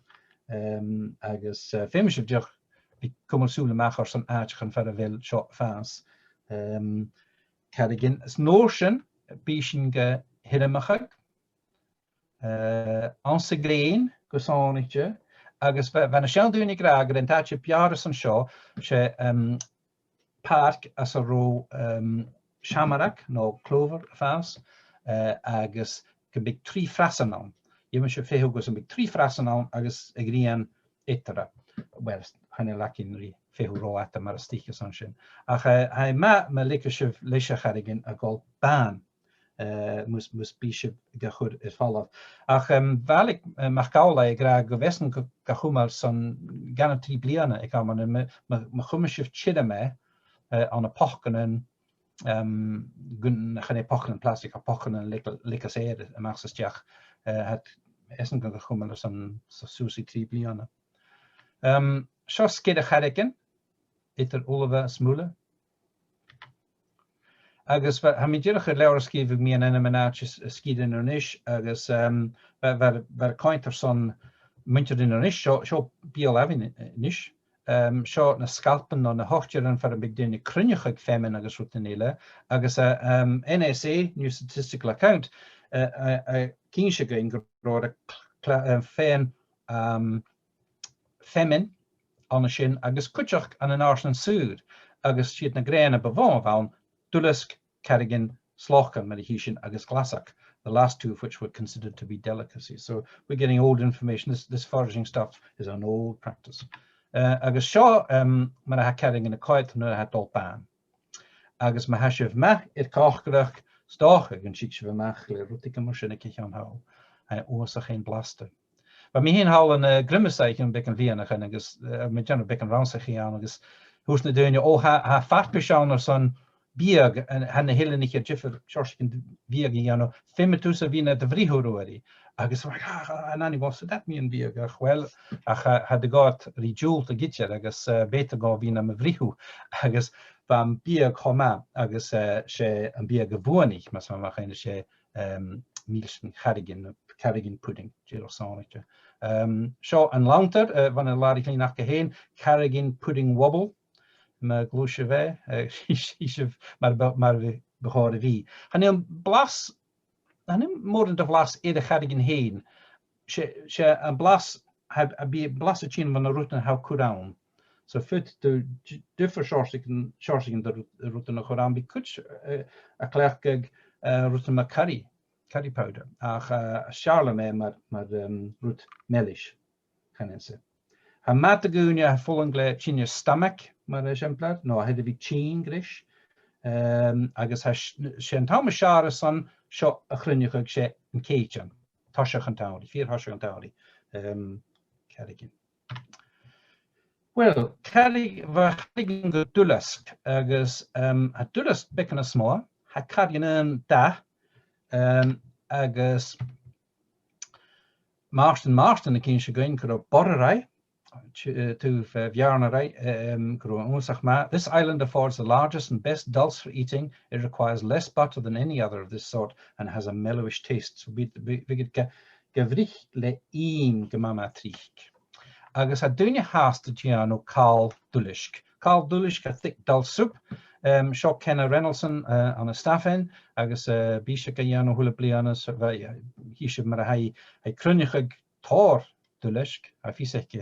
Em, agus, eh, feumaidh sibh dìreach a bhith a' cumail sùil a-mach airson àiteachan far a bheil seo a' fàs. Em, carraigean. Is an uair sin, bidh sinn ga thiormachadh, eh, anns a' ghrèin gu sònraichte, agus bha, bha na seann daoine ag ràdh gur e an t-àite b' fheàrr airson seo, 's e, em, pàirc anns an robh, em, seamarag no clover a' fàs, eh, agus gum biodh trì frasan ann. Dh'fheumadh sibh feitheamh gus am biodh trì frasan ann agus a' ghrian eatarra. Well, chan eil againn ri feitheamh ro fhada mar as trice airson sin. Ach, eh, tha e math ma leigeas sibh leis a' charraigean a dhol bàn, eh, mus, mus bi sibh ga chur air falbh. Ach, em, bha Ailig, eh, MacAmhlaigh ag ràdh gu bheil esan ga, ga chumail airson dhà no trì bliadhna aig amannan, ma, ma, ma chumas sibh tioram e, eh, ann am pocannan, em, gun, chan e pocannan plastaig, ach pocannan leigeas, leigeas aer a-mach 's a-steach, eh, tha esan ga, ga chumail airson, so, suas ri trì bliadhna. Em, seo sgeir a' charraigein, eadar Ullamh is Muile. Agus bha, tha mi dìreach air leabhar a sgrìobh mi an ainm an àite is, is sgìre Inbhir Nis, agus, em, bha, bha, bha e a' coimhead airson muinntir Inbhir Nis, seo, seo beul abhainn Nis. Em, seo na sgalpain no na h-oitearan far am biodh daoine a' cruinneachadh feamainn agus rudan eile, agus, eh, em, N S A, New Statistical Account, eh, eh, eh, ag innse dhuinn gun robh cl-, cla-, eh, feadhainn, em, feamainn ann an sin agus cuideachd ann an Àird an Saoir, agus 's iad na grèine bu mhotha a bh' ann, duileasg, carraigean, slaocan mar a chì sinn, agus glasag, the last two of which were considered to be delicacies. So we're getting old information. This, this foraging stuff is an old practice. Eh, agus seo, em, mar a tha carraigean a' coimhead nuair a tha iad a' dol bàn. Agus ma tha sibh math air còcaireachd, 's dòcha gun tig sibh a-mach le rudeigin mar sin aig a' cheann thall. Eh, uabhasach fhèin blasta. Bha mi fhìn thall ann an, eh, Griomasaigh ann am beagan bhliadhnaichean agus, eh, bha mi a' dèanamh beagan rannsachaidh ann agus thuirt na daoine, o, tha, tha farpais ann airson biadh, an, tha na h-eileanaich air diofar sheòrsaichean de bhiadh a dhèanamh, feumaidh tusa a bhith nad bhritheamh, a Ruairidh. Agus bha, a, a, an ann, well, so that mean biadh, ach, well, ach, eh, tha iad a' gabhail ri diùltadh idir agus, eh, b' fheudar dhomh a bhith nam bhritheamh agus bha am biadh cho math agus, eh, 's e am biadh a bhuannaich, mas math mo chuimhne, 's e, em, mìlsean carraigean, carraigean pudding, dìreach sònraichte. Em, seo an lanntair, eh, bhon an làraich-lìn aca fhèin, carraigean pudding wobble, ma ghluais sibh e, eh, chì sibh mar bu, mar bu chòir a bhith. Chan eil blas, chan eil mòran de bhlas air a' charraigean fhèin. 'S e, 's e am blas, tha, a bhith blas a' tighinn bho na rudan a tha thu a' cur ann. So faodaidh tu d-, diofar sheòrsaichean, seòrsaichean de rud-, rudan a chur ann, bidh cuid, eh, a' cleachdadh, eh, rudan mar curry, curry powder, ach, eh, 's fheàrr leam e mar, mar, em, rud meilis, chan eil fhios. Tha madadh-ùine a tha a' fulang le tinneas stamag, mar eisimpleir, no a tha air a bhith tinn greis. Em, agus tha s-, 's e an t-àm as fheàrr airson seo a chruinneachadh, 's e an cèitean. Toiseach an t-samhraidh, fìor thoiseach an t-samhraidh. Um, carraigean. Well, carraig, bha carraigean gu duileasg agus, um, tha duileasg beagan nas motha, tha carraigean ann dath, um, agus Màrtainn Màrtainn a' cinnteach dhuinn gun robh borr air, tu, eh, taobh, eh, Bheàrn air, um, gun robh e uabhasach math. This island affords the largest and best dulse for eating. It requires less butter than any other of this sort and has a mellowish taste. So bidh, bidh, bidh iad ga, ga bhruich le ìm gu math math tric. Agus tha daoine fhathast a' dèanamh càl duileasg. Càl duileasg, a thick dulse soup. Um, seo Kenna Reynoldson, uh, ann an Stafainn, agus, uh, bidh ise ga dhèanamh a h-uile bliadhna, so, bha, uh, chì sibh mar a tha i, tha i a' cruinneachadh tòrr duileasg, tha fios aice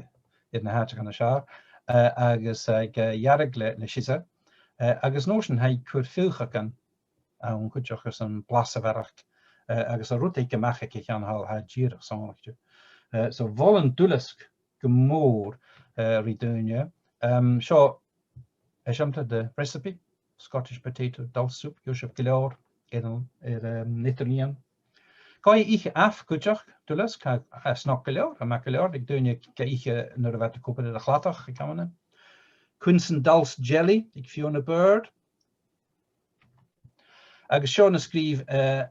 air na h-àiteachan as fheàrr, uh, agus, uh, ga ghearradh le, le siosar, uh, agus an uair sin tha i a' cur fiodhagan ann cuideachd airson blas a bharrachd, uh, agus an rud a thig a-mach aig a' cheann thall, tha e dìreach sònraichte. Uh, so mholainn duileasg gu mòr, uh, ri daoine. Um, seo eisimpleir de recipe, Scottish potato dulse soup, gheibh sibh gu leòr air an, air, um, an eadar-lìon. Gabhaidh ithe amh cuideachd, duileasg, tha, tha e snog gu leòr, tha e math gu leòr, leig daoine ga ithe nuair a bhios iad ag obair air a' chladach aig amannan. Quince and dulse jelly, aig Fiona Bird. Agus seo na sgrìobh, uh,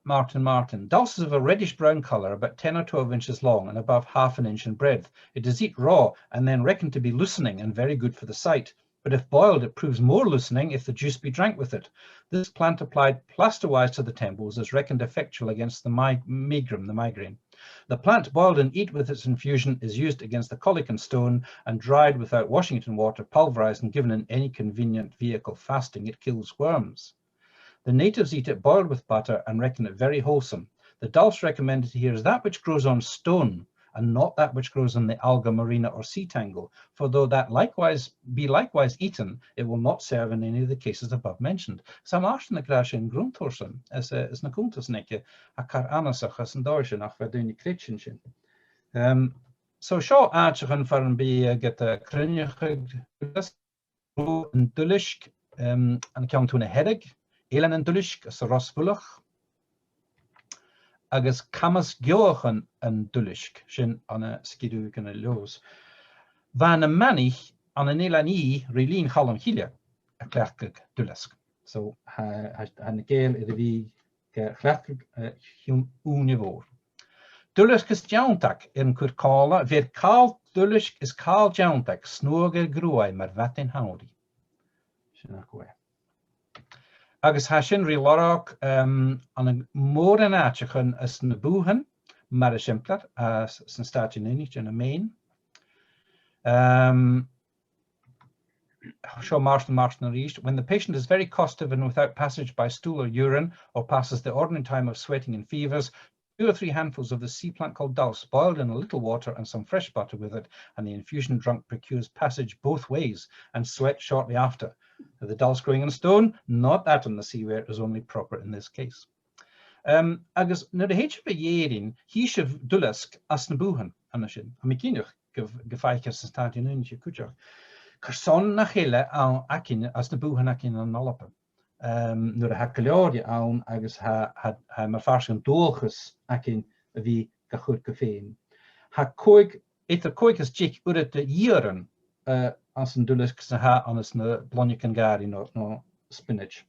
Màrtainn Màrtainn. Dulse is of a reddish brown colour, about ten or twelve inches long and above half an inch in breadth. It is eat raw and then reckoned to be loosening and very good for the sight. But if boiled, it proves more loosening if the juice be drank with it. This plant applied plasterwise to the temples is reckoned effectual against the mi-, megrim, the migraine. The plant boiled and eat with its infusion is used against the colic and stone, and dried without washing it in water, pulverized and given in any convenient vehicle fasting, it kills worms. The natives eat it boiled with butter and reckon it very wholesome. The dulse recommended here is that which grows on stone, and not that which grows on the alga marina or sea tangle, for though that likewise be likewise eaten, it will not serve in any of the cases above mentioned. Tha Màrtainn ag ràdh sin grunn turas, is, eh, is na cunntasan aige, a tha car annasach às an dòigh sin, ach bha daoine a' creidsinn sin. Um, so seo àiteachan far am bi, eh, iad a' cruinneachadh an duileasg, um, an ceann tuath na Hearadh, Eilean an Duileasg, sa Ros Mhuileach, agus Camas Geòrraidh an Duileasg, sin ann an Sgitheanach ann an Leòdhas. Bha na manaich ann an Eilean Ì ri linn Chaluim Chille a' cleachdadh duileasg. So, tha, tha, tha na Gàidheil air a bhith ga chleachdadh, eh, chionn ùine mhòr. Duileasg is deanntag air an cur còmhla, bheir càl duileasg is càl deanntag snuadh air gruaidh mar mhadainn shamhraidh. Sin agaibh e. Agus tha sin ri lorg, um, ann an mòran àiteachan anns na Bùthan, mar eisimpleir, anns na Stàitean Aonaichte, ann am Maine. Um, Seo Màrtainn Màrtainn a-rithist. When the patient is very costive and without passage by stool or urine, or passes the ordinary time of sweating and fevers, two or three handfuls of the sea plant called dulse, boiled in a little water and some fresh butter with it, and the infusion drunk procures passage both ways, and sweat shortly after. The dulse growing on stone, not that on the seaware, is only proper in this case. Um, agus nuair a thèid sibh a dh'Èirinn, chì sibh duileasg anns na Bùthan an sin. Tha mi cinnteach gu, gu faic e anns na Stàitean Aonaichte cuideachd. Carson nach eil e ann againn anns na Bùthan againn ann an Alba? Um, nuair a tha gu leòr dheth ann agus tha, tha, tha mar phàirt den dualchas againn a bhith ga chur gu feum. Tha còig, eadar còig is deich uiread de dh'ìoran, eh, anns an duileasg 's a tha anns na bloinneagan-gàrraidh no, no spinach.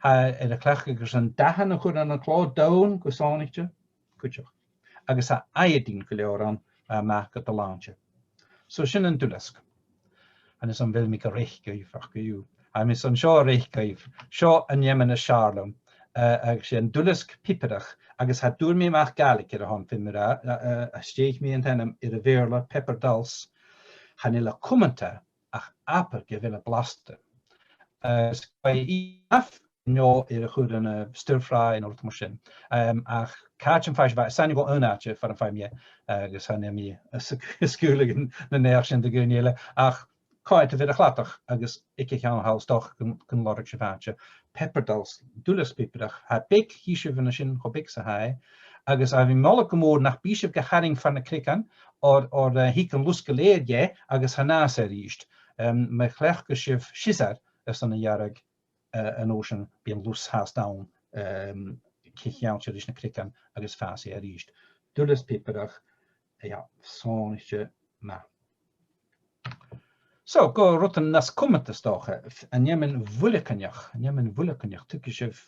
Tha e air a chleachdadh airson dathan a chur ann an clò donn gu sònraichte, cuideachd. Agus tha iodine gu leòr ann, eh, math gu do shlàinte. So sin an duileasg. Agus am bheil mi ga reic dhuibh, ach co-dhiù. Tha mi airson seo a reic dhuibh. Seo an t-ainm as fheàrr leam, eh, agus 's e an duileasg piobarach, agus cha d' fhuair mi a-mach Gàidhlig air a shon, feumaidh mi ràdh, eh, eh, a stèidhich mi an t-ainm air a' Bheurla, pepper dulse. Chan eil e cumanta ach abair gu bheil e blasta. Eh, is cuir i amh no air a chur ann an, eh, stir fry no rud mar sin. Em, ach càit am faigh sibh e? 'S aithne dhomh aon àite far am faigh mi e, agus chan eil mi a' sg-, a' sgaoileadh na, na naidheachd sin do dhaoine eile, ach coimhead air a' chladach agus aig a' cheann thall 's dòcha gun, gun lorg sibh àite. Pepper dulse, duileasg piobarach, tha e beag, chì sibh an sin cho beag 's a tha e, agus tha mi a' moladh gu mòr nach bi sibh ga tharraing far na creagan, oir, oir, eh, thig an lus gu lèir dheth agus chan fhàs e a-rithist. Em, ma chleachdas sibh siosar airson a ghearradh, eh, an uair sin bidh an lus fhathast ann, em, ceangailte ris na creagan agus fàs e a-rithist. Duilich is pìob, ach, yeah, sònraichte math. So, gu rudan nas cumanta, 's dòcha, an fheamainn bhuilgeanach, an fheamainn bhuilgeanach, tuigidh sibh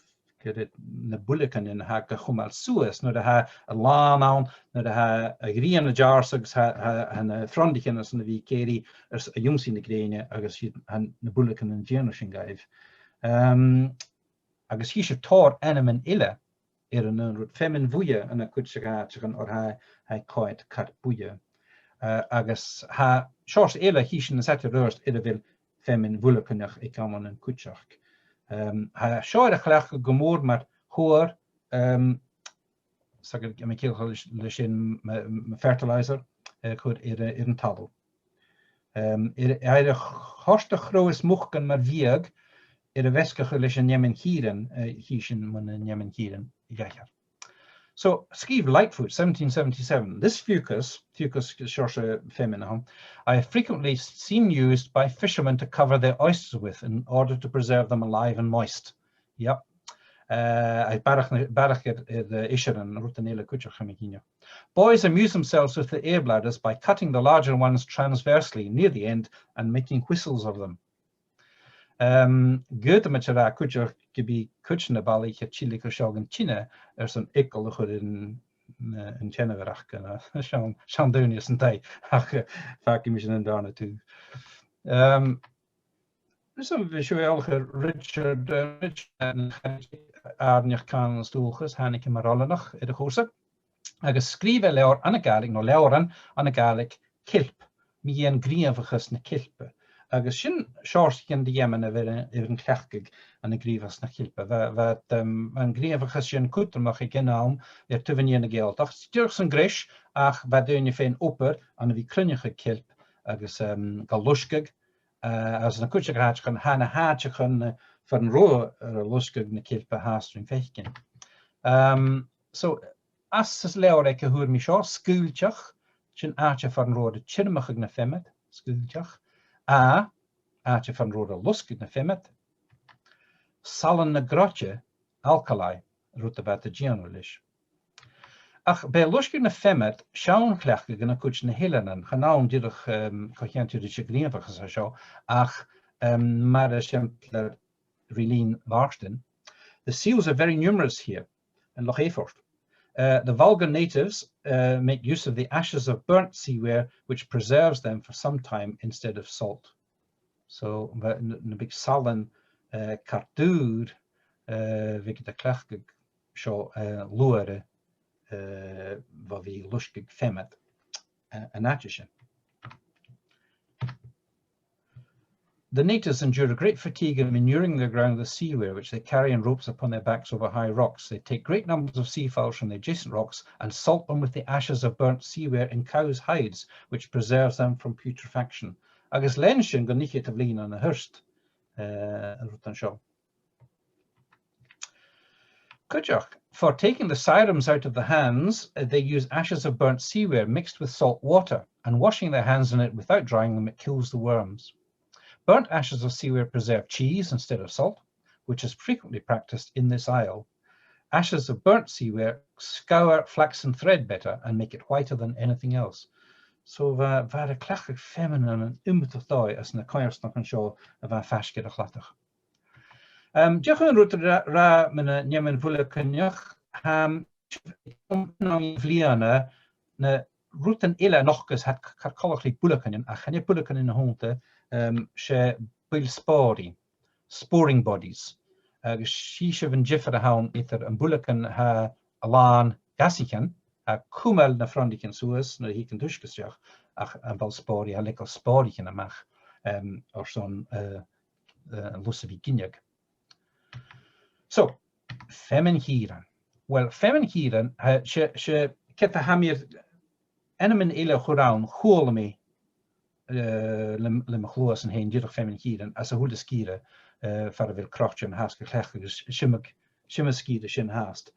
gur e na builgeanan a tha ga chumail suas nuair a tha an làn ann, nuair a tha a' ghrian a' deàrrsadh agus tha, tha, tha na frondaich ann airson a bhith ag èirigh airson ionnsachadh na grèine agus tha na builgeanan a' dèanamh sin dhaibh. Um, agus chì sibh tòrr ainmean eile air an aon rud, feamainn bhuidhe ann an cuid de dh'àiteachan oir tha, tha e coimhead car buidhe. Uh, agus tha seòrsa eile, chì sinn an t-seachdain-sa, air a bheil feamainn bhuilgeanach aig amannan cuideachd. Um, tha seo air a chleachdadh gu mòr mar thobhar, um, 's aithne dhut, a' ciallachadh leis, leis an, ma, ma fertilizer, eh, a chur air, air an talamh. Um, air, air a thoirt a' chrodh is mucan mar bhiadh, air a mheasgachadh leis an fheamainn chìrean, eh, chì sinn mun an fheamainn chìrean a dh'aithghearr. So, sgrìobh Lightfoot, seventeen seventy-seven, "This fucus," fucus, seòrsa feamainn a th' ann, "I have frequently seen used by fishermen to cover their oysters with in order to preserve them alive and moist." Yep. Uh, a' bharrachd, barrachd air, air, uh, eisirean, rudan eile cuideachd, tha mi cinnteach. "Boys amuse themselves with the air bladders by cutting the larger ones transversely near the end and making whistles of them." Um, dh'fhaodamaid a ràdh cuideachd gum bi cuid de na balaich a' tilleadh gu seo dhan teine airson eagal a chur air an, eh, an teine a bharrachd, eh, seann, seann daoine san taigh, ach, eh, fàgaidh mi sin an dàrna taobh. Um, is am bi sibh eòlach air Richard, eh, Richard, eh, àrainneachd cànan is dualchas, thàinig e mar oileanach air a' chùrsa. Agus sgrìobh e leabhar ann an Gàidhlig, no leabhran ann an Gàidhlig, Ceilp, mu dheidhinn gnìomhachas na ceilpe. Agus sin seòrsa de dh'fheamainn a bh' air, a bh' air an cleachdadh ann an gnìomhachas na ceilpe. Bha, bha, um, an gnìomhachas sin cudromach aig aon àm air taobh an iar na Gàidhealtachd. Dìreach san greis, ach bha daoine a' faighinn obair ann a bhith a' cruinneachadh ceilp agus, um, ga loisgeadh, uh, agus ann an cuid de dh'àiteachan, tha na h-àiteachan, uh, far an robh iad air a loisgeadh na ceilpe fhathast rim faicinn. Um, so, anns an leabhar aige fhuair mi seo, sgaoilteach, sin àite far an robh iad a' tiormachadh na feamad, sgaoilteach. Adh, àite far an robh iad a' losgadh na feamad. Salann na gnoite, alkali, rud a bha iad a' dèanamh leis. Ach b' e losgadh na feamad seann chleachdadh ann an cuid de na h-eileanan, chan ann dìreach, um, co-cheangailte ris a' ghnìomhachas a tha seo, ach, um, mar eisimpleir, ri linn Mhàrtainn. The seals are very numerous here in Loch Eyford. Uh, the Volga natives, uh, make use of the ashes of burnt seaware, which preserves them for some time instead of salt. So, bha na, na bhiodh salann, uh, car dùr, uh, bhiodh iad a' cleachdadh seo, uh, luath, uh, bho bhith a' losgadh feamad, uh, an àite sin. The natives endure a great fatigue in manuring the ground with seaware, which they carry in ropes upon their backs over high rocks. They take great numbers of seafowls from the adjacent rocks and salt them with the ashes of burnt seaware in cows' hides, which preserves them from putrefaction. Agus lean sin gun fhicheadamh linn ann an Hiort, eh, an rud an seo. Cuideachd, for taking the syroms out of the hands, uh, they use ashes of burnt seaware mixed with salt water, and washing their hands in it without drying them, it kills the worms. Burnt ashes of seaware preserve cheese instead of salt, which is frequently practiced in this isle. Ashes of burnt seaware scour flaxen thread better and make it whiter than anything else. So bha, bha iad a' cleachdadh feamainn ann an iomadach dòigh anns na coimhearsnachdan seo a bha faisg air a' chladach. Um, dìreach aon rud a ràdh, ràdh mun an fheamainn bhuilgeanach, um, na bliadhna, na rudan eile a nochdas, tha iad car coltach ri builgeanan, ach chan e builgeanan a th' annta, um, 's e buill spòraidh, sporing bodies. Agus chì sibh an diofar a th' ann eadar am builgean a tha a làn gasaichean, a' cumail na frondaich suas nuair a thig an t-uisge a-steach, ach am buill spòraidh, a' leigeil spòraichean a-mach, um, airson, uh, uh, an lus a bhith ag ionnsachadh. So, feamainn chìrean. Well, feamainn chìrean, uh, 's e, 's e, ged a tha mi air ainmean eile a chur ann, chuala mi, uh, le, le mo chluasan fhèin dìreach feamainn chìrean, anns a h-uile sgìre, uh, far a bheil croitearan fhathast ga chleachdadh agus 's iomadh, 's iomadh sgìre sin fhathast.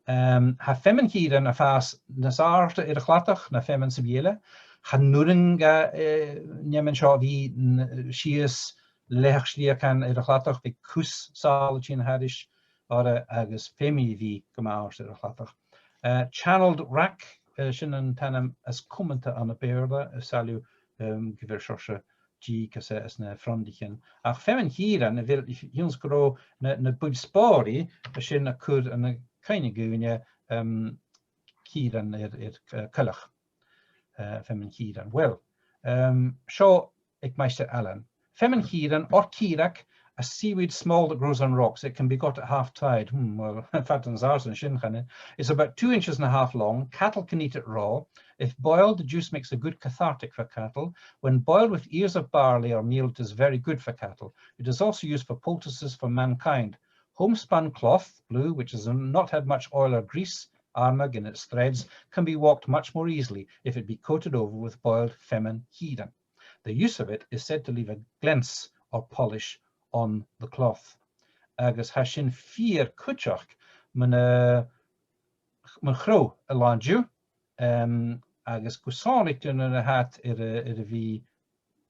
Um, tha feamainn chìrean a' fàs nas àirde air a' chladach na feamainn sam bith eile. Chan urrainn dha, uh, an fheamainn seo a bhith n-, sìos leathach Sliabh Canaigh air a' chladach, bidh cus sàl a' tighinn thairis, orra agus feumaidh a bhith gu math àrd air a' chladach. Eh, channelled rack, eh, sin an t-ainm as cumanta ann am Beurla, is toil leam, em, gu bheil seòrsa dìg anns, anns na fronndaichean. Ach feamainn chìrean, a bheil, a chionn 's gun robh na, na buill-spòraidh, a' sin a' cur ann an cuimhne dhaoine, em, cìrean air, air, eh, coileach. Eh, feamainn chìrean. Well, em, seo aig Maighstir Ailean. Feamainn chìrean, or cìreag, a seaweed small that grows on rocks. It can be got at half tide. Hmm, well, fada nas àirde na sin, chan eil. It's about two inches and a half long. Cattle can eat it raw. If boiled, the juice makes a good cathartic for cattle. When boiled with ears of barley or meal, it is very good for cattle. It is also used for poultices for mankind. Homespun cloth, blue, which has not had much oil or grease, armagh in its threads, can be walked much more easily if it be coated over with boiled feamainn chìrean. The use of it is said to leave a glance or polish on the cloth. Agus tha sin fìor chuideachd mun, eh, mun chrodh an latha an-diugh, em, agus gu sònraichte nuair a tha iad air a, air a bhith,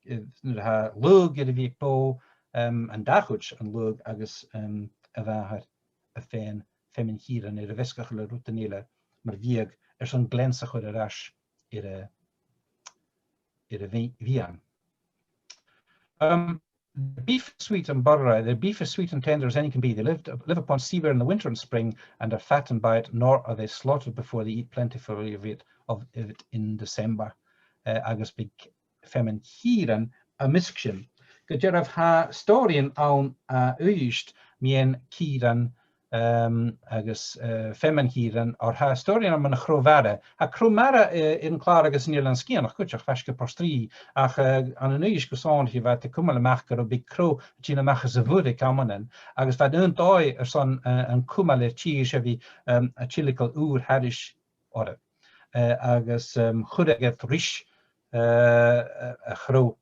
eh, nuair a tha laogh air a bhith aig bò, em, an dà chuid an laogh agus, em, a mhàthair a' faighinn feamainn chìrean air a mheasgachadh le rudan eile mar bhiadh airson glans a chur air ais air a, air a' bhi-, bhiadh. Um, the beef is sweet and butter, the beef is sweet and tender as any can be. They lived, live upon seaware in the winter and spring and are fattened by it, nor are they slaughtered before they eat plentifully of it, of, of it in December. Eh, agus bidh feamainn chìrean am measg sin. Gu dearbh tha stòiridhean ann, eh, a-rithist mu dheidhinn cìrean, em, agus, eh, feamainn chìrean, oir tha stòiridhean ann mun a' chrodh-mhara. Tha crodh-mhara, eh, air an clàradh anns an Eilean Sgitheanach cuideachd, faisg air Port Rìgh, ach, eh, ann an Uibhist gu sònraichte bha iad a' cumail a-mach gun robh beagan crodh a' tighinn a-mach às a' mhuir aig amannan, agus bha iad an dòigh airson, eh, an cumail air tìr 's e bhith, em, a' tilgeil ùir thairis orra. Eh, agus, em, chuireadh iad ris, eh, a, a' chrodh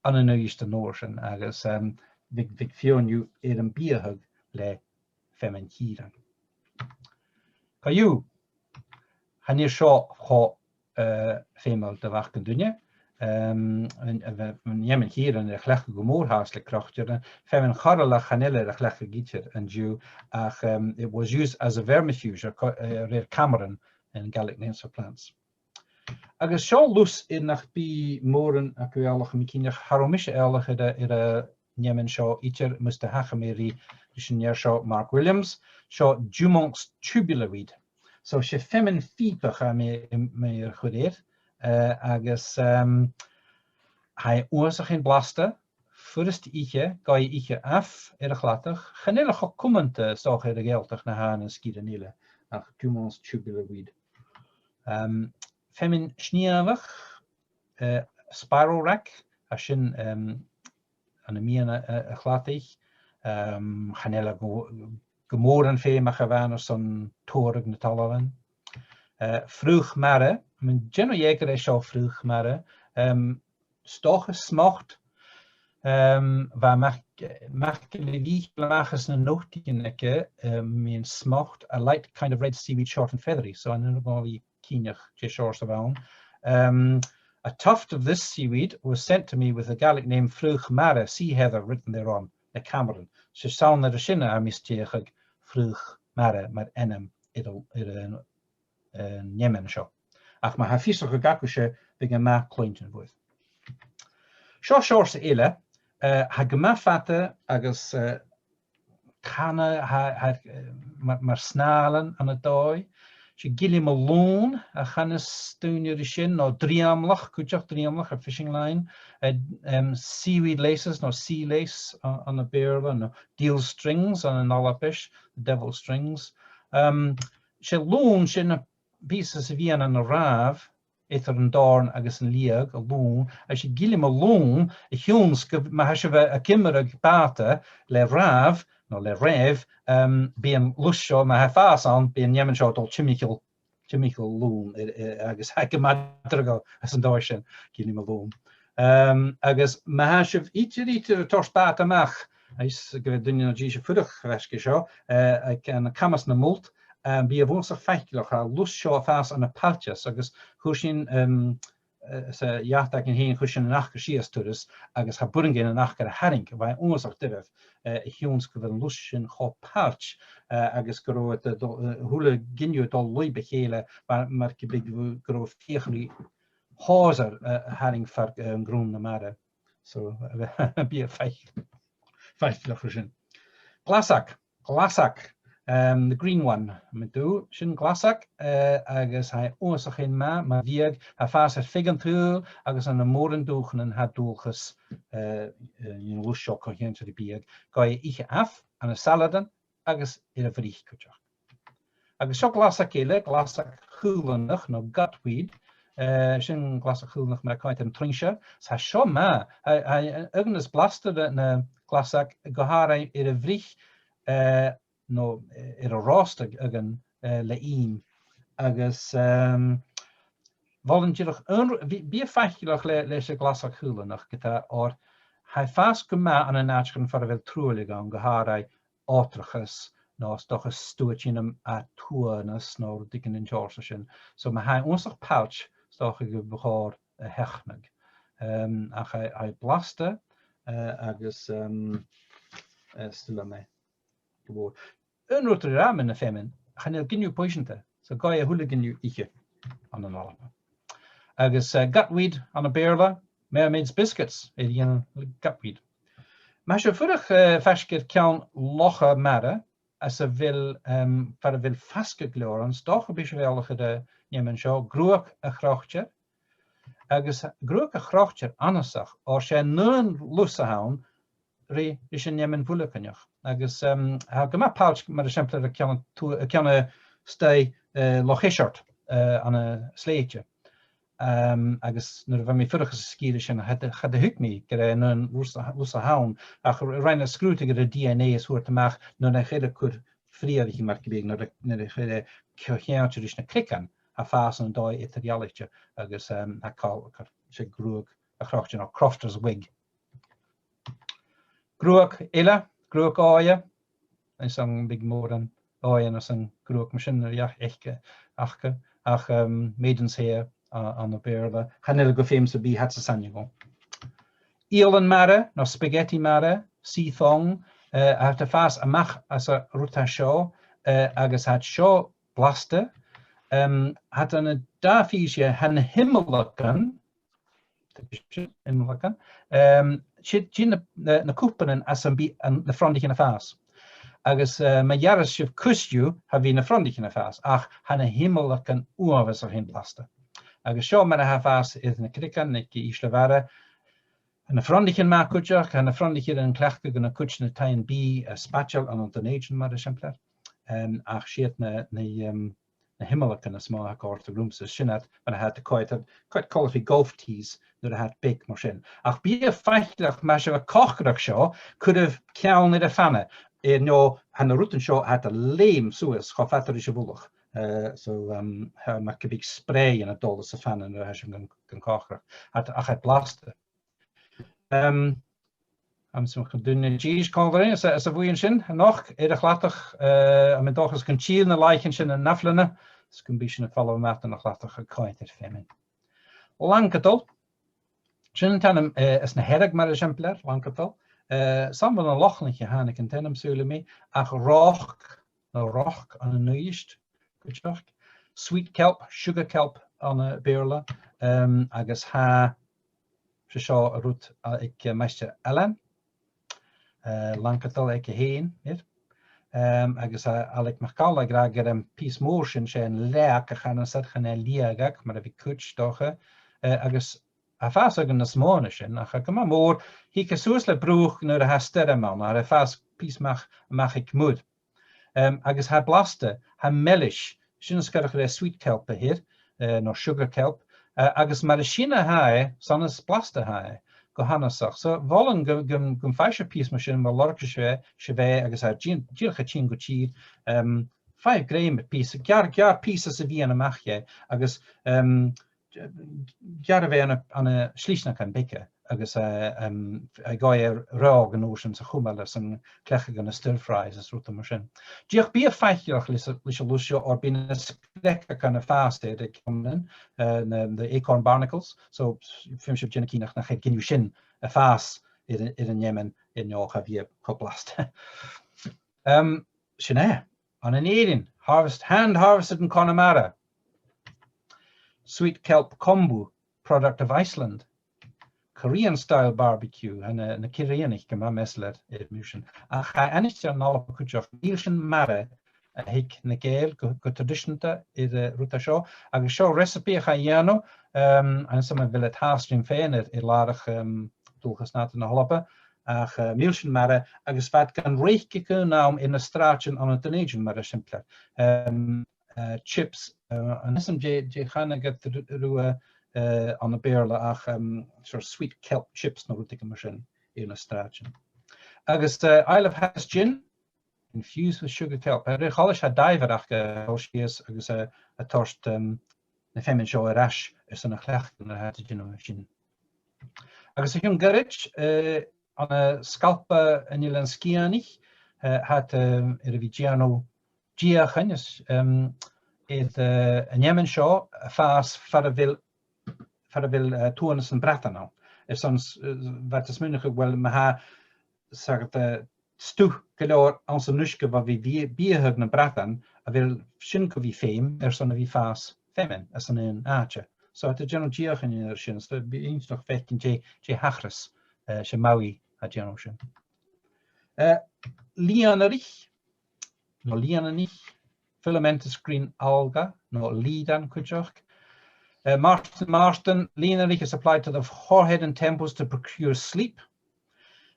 ann an Uibhist an uair sin, agus, em, bhiodh, bhiodh feadhainn dhiubh air am biathadh le feamainn chìrean. Co-dhiù, chan eil seo cho, eh, feumail do mhac an duine. Em, an, an, an fheamainn chìrean air a chleachdadh gu mòr fhathast le croitearan, feamainn chorrlaich chan eil air a chleachdadh idir an-diugh, ach, em, it was used as a vermifuge, or co-, eh, a rèir Cameron, in Gaelic Names for Plants. Agus seo lus air nach bi mòran agaibh eòlach, tha mi cinnteach, cha robh mise eòlach air a, air an fheamainn seo idir, mus do thachair mi ri, ris an fhear seo, Mark Williams, seo Jumon's tubular weed. So 's e feamainn phìobach a tha mi, mi air a chur air, eh, agus, em, tha e uabhasach fhèin blasta, furasta ithe, gabhaidh e ithe amh air a' chladach. Chan eil e cho cumanta, 's dòcha, air a' Ghàidhealtachd na tha e ann an sgìrean eile, ach Jumon's tubular weed. Em, feamainn snìomhach, eh, sparrow rack, tha sin, em, ann am meadhan a', a', a' chladaich. Em, chan eil e gu, gu mòran feumach a bh' ann airson tòireadh na talmhainn. Eh, fraoch-mara, tha mi an dèanamh dhearmad gur e seo fraoch-mara. Em, 's dòcha smocht, em, bha Mac-, MacGilleMhìcheil a-mach anns na notaichean aige, em, mu dheidhinn smocht, a light kind of red seaweed, short and feathery. So, chan eil mi gu bhith cinnteach dè seòrsa a bh' ann. Um, a tuft of this seaweed was sent to me with the Gaelic name fraoch-mara, sea heather, written thereon, le Cameron. 'S e 's ann air sin a tha mi a' stèidheachadh fraoch-mara mar ainm air a, air an, an fheamainn seo. Ach ma tha fiosrachadh agaibhse, bidh e math cluinntinn bhuaibh. Seo seòrsa eile, eh, tha e gu math fada agus, eh, canadh, tha, tha, eh, mar, mar snàthlainn ann an dòigh. 'S e gillean-mòr-lùin a chanas daoine ri sin, no drìomlach, cuideachd drìomlach, a fishing line, eh, em, seaweed laces, no sea lace, a, ann am Beurla, no deil strings ann an Alba, the devil strings. Em, 's e lùn, 's e na pìosan sa bhian ann an ràmh, eadar an dòrn agus an liag, an lùn, agus 's e gillean-mòr-lùin a chionn 's gu, ma tha sibh a', ag iomradh bàta le ràmh, no le ràimh, em, bidh an lus seo, ma tha fàs ann, bidh an fheamainn seo a' dol timcheall, timcheall an lùin, eh, eh, agus tha e gu math draghail anns an dòigh sin, gillean-mòr-lùin. Em, agus ma tha sibh idir, idir a' toirt bàta a-mach, agus gu bheil duine no dithis a' fuireach faisg air seo, eh, aig an Camas na Mult, em, bidh e uabhasach faiceallach, tha an lus seo a' fàs ann am pailteas, agus chuir sinn, em, eh, 's a dh'fheuch againn fhìn a chur sin an-achd sìos turas, agus cha b' urrainn dhuinn an-achd a tharraing, bha e uabhasach doirbh, eh, a chionn 's gu bheil an lus sin cho pailt, eh, agus gun robh iad a' dol, eh, a h-uile gin dhiubh a' dol leis a chèile, mar, mar gum biodh, gun robh fiachan ri hawser, eh, a tharraing far, eh, an grunn na mara. So, bidh e faic-, faiceallach sin. Glasag, glasag, um, the green one, ma-thà, sin glasag, eh, agus tha e uabhasach fhèin math, ma bhiodh, tha e a' fàs air feadh an t-saoghail, agus ann am mòran dùthchannan tha dualchas, eh, eh, an lus seo co-cheangailte ri biadh. Gabhaidh e ithe amh, ann an saladan, agus air a' bhruich cuideachd. Agus seo glasag eile, glasag chaolannach no gutweed, eh, sin glasag chaolannach mar a chanas iad an truinnsear. 'S tha seo math, tha, tha, aon às blasta de na glasag gu h-àraidh air a' bhruich, eh, no, eh, air an ròstadh againn, eh, le ìm. Agus, ehm, mholainn dìreach aon ru-, bidh, bidh e faiceallach le, leis a' ghlasag chaolannach ge-tà, oir tha e a' fàs gu math ann an àiteachan far a bheil truailleadh ann, gu h-àraidh òthrachas, no 's dòcha stuaidean a' tuathanas, no rudeigin an t-seòrsa sin. So ma tha e uabhasach pailt, 's dòcha gum bu chòir a sheachnadh. Ehm, ach tha e, tha e blasta, eh, agus, ehm, eh, 's toil leam e gu mòr. Aon rud a rinn mi, na feumaidh, chan eil gin dhiubh pòiseanta, so gabhaidh a h-uile gin dhiubh ithe ann an Alba. Agus, eh, gutweed ann am Beurla, mermaid's biscuits, air a dhèanamh le gutweed. Ma tha sibh a' fuireach, eh, faisg air ceann locha mara, anns a bheil, em, far a bheil fasgadh gu leòr ann, 's dòcha gum bi sibh eòlach air an fheamainn seo, gruag a' chroiteir. Agus gruag a' chroiteir annasach, oir 's e an aon lus a th' ann ri, ris an fheamainn bhuilgeanach. Agus, em, tha e gu math pailt, mar eisimpleir, aig ceann a tu-, aig ceann a-staigh, eh, Loch Eisirt, eh, ann an Slèite. Em, agus nuair a bha mi a' fuireach anns an sgìre sin, cha do, cha do thuig mi gur e an aon lus a, lus a th' ann, ach r-, rinn an sgrùdadh air an D N A is thuirt e a-mach nuair nach eil e a' cur freumhaichean mar gum biodh, nuair a, nuair nach eil e co-cheangailte ris na creagan, tha e a' fàs ann an dòigh eadar-dhealaichte agus, em, tha e call, call, 's e gruag a' chroiteir, no crofter's wig. Gruag eile, gruag òighe, is ann bidh mòran òighean anns an gruag mar sin a dh'fheuch, fheuch, aca, ach, em, maiden's hair, a, ann am Beurla, chan eil e gu feum sam bith, tha iad san saoghal. Ialann mara, no spaghetti mara, sea thong, eh, tha iad a' fàs a-mach às an rud a tha seo, eh, agus tha iad seo blasta. Em, tha iad ann an dà phìos, tha na h-imeallagan, imeallagan, em, siud, siud na, na, na cupannan anns am bi an, na fronaichean a' fàs. Agus, eh, ma ghearras sibh cus dhiubh, cha bhi na fronaichean a' fàs, ach tha na h-imeallagan uabhasach fhèin blasta. Agus seo mar a tha e a' fàs air na creagan aig Ìsle Mhara. Tha na fronaichean math cuideachd, tha na fronaichean a' cleachdadh gu na cuid de na taighean-bìdh, eh, spaideil ann an Dùn Èideann mar eisimpleir. Em, ach 's iad na, na, em, na h-imeallagan as motha a tha a' còrdadh riumsa, sin iad mar a tha iad a' coimhead, coimhead coltach ri golf tees nuair a tha iad beag mar sin. Ach bidh e faiceallach, ma tha sibh a' còcaireachd seo, cuiribh ceann air a' phana, eh, no tha na rudan seo, tha iad a' leum suas cho fada ris a' mhullach. Eh, so, em, tha mar gum biodh spray a' dol às a' phana nuair a tha sibh gan, gan còcaireachd. Tha iad, ach tha iad blasta. Em, am sin, chun daoine dithis còmhla rinn, is a, is a' bhuidheann sin a-nochd air a' chladach, eh, tha mi an dòchas gun till na làithean sin an ath-bhliadhna, is gum bi sinn a' falbh a-mach dhan a' chladach a' coimhead air feamainn. Langadal, sin an t-ainm, eh, anns na Hearadh mar eisimpleir, Langadal. Eh, 's ann bho na Lochlannaich a thàinig an t-ainm, saoilidh mi, ach roc, no roc ann an Uibhist, cuideachd. Sweet kelp, sugar kelp ann am Beurla, em, agus tha, 's e seo an rud, eh, aig, eh, Maighstir Ailean, eh, Langadal aige fhèin, air. Em, agus, eh, Ailig MacAmhlaigh ag ràdh gur e am pìos mòr sin, 's e an leaghadh a chanas iad, chan e leaghadh mar a bhiodh cuid, 's dòcha, eh, agus tha fàs againn nas motha na sin, ach gu math mòr, thig e suas le bruach nuair a tha stoirm ann, oir tha e a' fàs pìos a-mach, a-mach aig muir. Em, agus tha e blasta, tha e meilis, sin as coireach ri sweet kelp a th' air, eh, no sugar kelp, eh, agus mar sin a tha e, 's ann as blasta a tha e, gu h-annasach. So, mholainn gum, gum, gum faigh sibh pìos mar sin, ma lorgas sibh e, sibh e, agus tha e dìon-, dìreach a' tighinn gu tìr, em, five gram a pìos, geàrr, geàrr pìos sa mheadhan a-mach dheth, agus, em, eh, gearradh ann an, ann an slisneachan beaga, agus, eh, em, a' gabhail reothadh an uair sin 's a chumail airson cleachdadh ann an stir fries is rudan mar sin. Dìreach bi faiceallach leis, leis an lus seo, oir bidh na spleagagan a' fàs air aig amannan, eh, na, the acorn barnacles, so feumaidh sibh dèanamh cinnteach nach eil gin dhiubh sin a' fàs air, air an fheamainn air neo cha bhi e cho blasta. Em, sin e, ann an Èirinn, harvest, hand harvested in Connemara. Sweet kelp kombu, product of Iceland. Korean style barbecue, tha na, na Ciarraíghean gu math measail air, air mìlsean. Ach tha aithnichte ann an Alba cuideachd mìlsean mara a thig na Gàidheil gu, gu traidiseanta air, eh, rudan seo. Agus seo recipe a chaidh a dhèanamh, em, agus 's ann a bheil iad fhathast rim faighinn air, air làrach, em, Dualchas Nàdar na h-Alba, ach, eh, mìlsean mara, agus bha iad gan reic aig aon àm air na sràidean ann an Dùn Èideann mar eisimpleir. Em, eh, chips, eh, chan eil fhios agam dè, dè chanadh iad ri-, riutha, eh, ann am Beurla ach, em, sort of sweet kelp chips no rudeigin mar sin air na sràidean. Agus, eh, Isle of Haggis gin, infused with sugar kelp. Air a' chois tha diver aca a' dol sìos agus, eh, a' toirt, em, na feamainn seo air ais airson a chleachdadh nuair a tha iad a' dèanamh sin. Agus o chionn ghoirid, eh, ann an Sgalpa an Eilein Sgitheanaich, eh, tha iad, eh, air a bhith a' dèanamh deuchainn is, em, air, eh, an fheamainn seo a' fàs far a bheil, far a bheil, eh, tuathanas nam bradan ann. Airson s-, eh, bha iad a' smaoineachadh, uill, ma tha, 's aithne dhut, eh, stuth gu leòr anns an uisge bho bhith bi-, biadhadh nam bradan, a bheil sin gu bhith feum airson a bhith a' fàs feamainn às an aon àite. So tha iad a' dèanamh deuchainn air sin, so bidh e inntinneach faicinn dè, dè thachras, eh, 's e Maui a tha a' dèanamh sin. Eh, lìonaraich, no lìonanaich, filamentous green alga, no lìdean cuideachd. Eh, Martin Marston, lìonaraich is applied to the forehead and temples to procure sleep.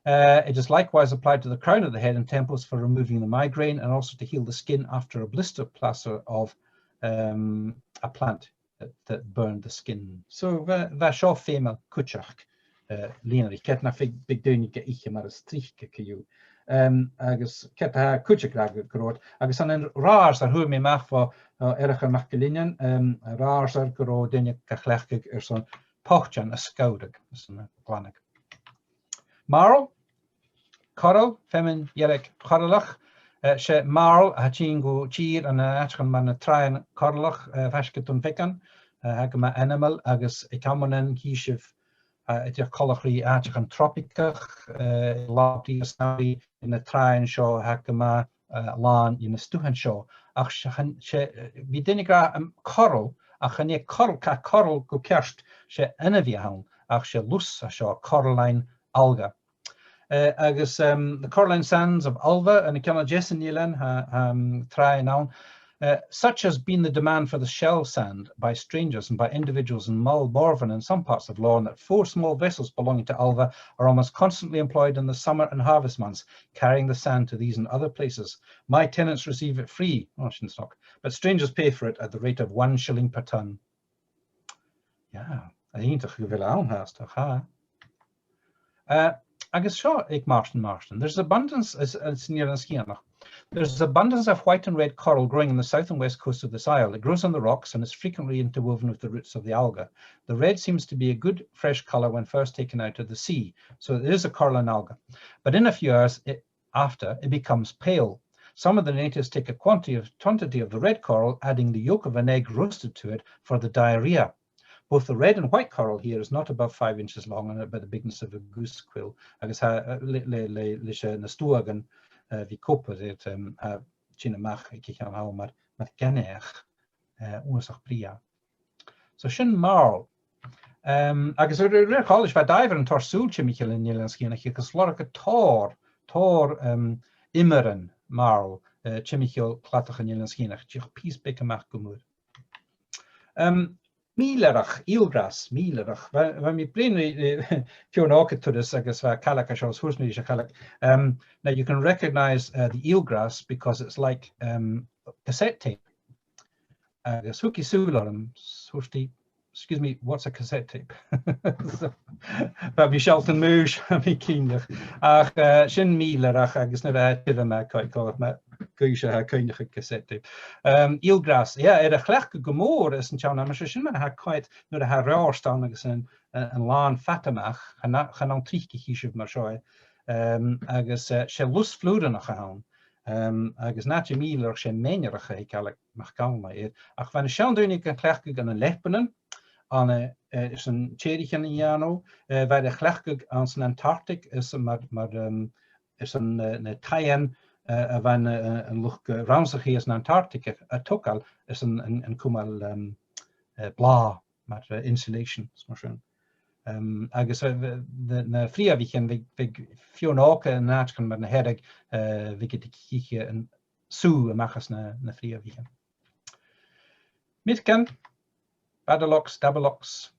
Uh, it is likewise applied to the crown of the head and temples for removing the migraine and also to heal the skin after a blister plaster of, um, a plant that, that burned the skin. So bha, bha seo feumail cuideachd, eh, lìonaraich, ged nach bi, bidh daoine ga ithe mar as trice co-dhiù. Em, agus ged a tha cuid ag ràdh gu, gu robh, agus ann an Ratharsair fhuair mi a-mach bho, eh, Earchar MacGill-Eain, em, Ratharsair gu robh daoine ga chleachdadh airson poitean a sgamhradh, airson a ghlanadh. Marl, coral, feamainn dhearg choralach. Eh, 's e marl a tha a' tighinn gu tìr ann an àiteachan mar na tràighean coralach, eh, faisg air Dùn Bheagain, eh, tha e gu math ainmeil agus aig amannan chì sibh, eh, e dìreach coltach ri àiteachan tropaigeach, eh, làmh-dìreach, 's ann air na tràighean seo a tha e gu math, eh, làn de na stuthan seo. Ach 's e, chan, 's e, eh, bidh daoine ag ràdh, em, coral, ach chan e coral, tha coral gu ceart, 's e inbhe a th' ann, ach 's e lus a tha seo, coralline alga. Eh, agus, em, the coralline sands of Ulva, ann an ceann a deas an eilein, tha, tha, em, tràighean ann. Eh, such has been the demand for the shell sand by strangers and by individuals in Mull, Morven and some parts of Lorne that four small vessels belonging to Ulva are almost constantly employed in the summer and harvest months, carrying the sand to these and other places. My tenants receive it free, oh, sin snog, but strangers pay for it at the rate of one shilling per ton. Yeah, tha e iontach gu bheil e ann fhathast, tha. Eh, agus seo aig Martin Marston. There's abundance, as, as an Eilean Sgitheanach. There's abundance of white and red coral growing on the south and west coast of this isle. It grows on the rocks and is frequently interwoven with the roots of the alga. The red seems to be a good fresh colour when first taken out of the sea, so it is a coralline alga. But in a few hours, it, after, it becomes pale. Some of the natives take a quantity of, quantity of the red coral, adding the yolk of an egg roasted to it for the diarrhoea. Both the red and white coral here is not above five inches long and about the bigness of a goose quill. Agus tha, eh, le, le, le, leis, eh, na stuaghan, eh, bhith cupa, eh, em, tha sin a-mach aig a' cheann thall mar, mar ghainmheach, eh, uabhasach brèagha. So sin marl. Em, agus air, air, air a' chois, bha diver a' toirt sùil timcheall an Eilein Sgitheanaich agus lorg e tòrr, tòrr, em, iomaran marl, eh, timcheall cladach an Eilein Sgitheanaich, dìreach pìos beag a-mach gu muir. Em, mìllearach, eelgrass, mìllearach. Bha, bha mi a' bruidhinn ri, eh, fear òg a turas agus bha caileag an seo, is thuirt mi ris a' chaileag, em, now you can recognise, uh, the eelgrass because it's like, um, cassette tape. Agus thug i sùil orm, 's thuirt i, excuse me, what's a cassette tape? So, bha mi a' sealltainn mùis, bha mi cinnteach. Ach, eh, sin mìlidh, ach agus nuair a tha e tighinn, tha e coltach gu bheil mi a' cuimhneachadh cassette tape. Um, eelgrass, yeah, air a chleachdadh gu mòr anns an t-seann aimsir, sin mar a tha e coltach nuair a tha an reothart ann agus an, an, an làn fada a-mach, chan, chan ann tric a chì sibh mar seo e. Um, agus, eh, 's e lus fhlùraineach a th' ann. Um, agus an àite mìlidh, 's e mèinnearachd a th' aig Ailig MacDhòmhnaill air. Ach bha na seann daoine gan cleachdadh ann an Lebanon, ann an, eh, airson tèaraichean a dhèanamh, eh, bha iad a' cleachdadh anns an Antarctic, is mar, mar, um, airson, eh, na taighean, eh, a bha na, eh, an luchd, eh, rannsachaidh anns an Antarctic a, a' togail airson an, an cumail, um, eh, blàth, mar, eh, insulation, is mar sin. Um, agus, eh, na, na freumhaichean, bhiodh, bhiodh feadhainn òga ann an àiteachan mar na Hearadh, eh, bhiodh iad ag ithe an sùgh a-mach às na, na freumhaichean. Mircean, badderlocks, dabbylocks,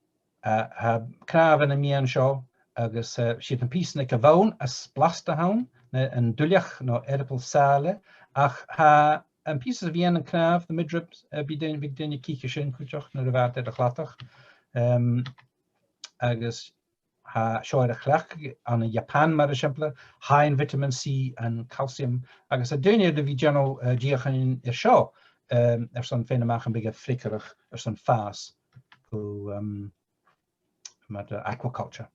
eh, tha cnàmhan am meadhan seo, agus, eh, 's iad na pìosan aig a' bhonn as blasta a th' ann, na, an duilleach no earball sàile, ach tha am pìos a bhith ann an cnàmh, the midribs, eh, bidh daoine, bidh daoine ag ithe sin cuideachd nuair a bhios iad air a' chladach. Um, agus tha seo air a chleachdadh ann an Japan, mar eisimpleir, tha e ann an vitamin C and calcium, agus tha daoine air a bhith a' dèanamh, eh, deuchainnean air seo, um, airson faighinn a-mach am bi e freagarrach airson fàs gu, um, mar, eh, aquaculture.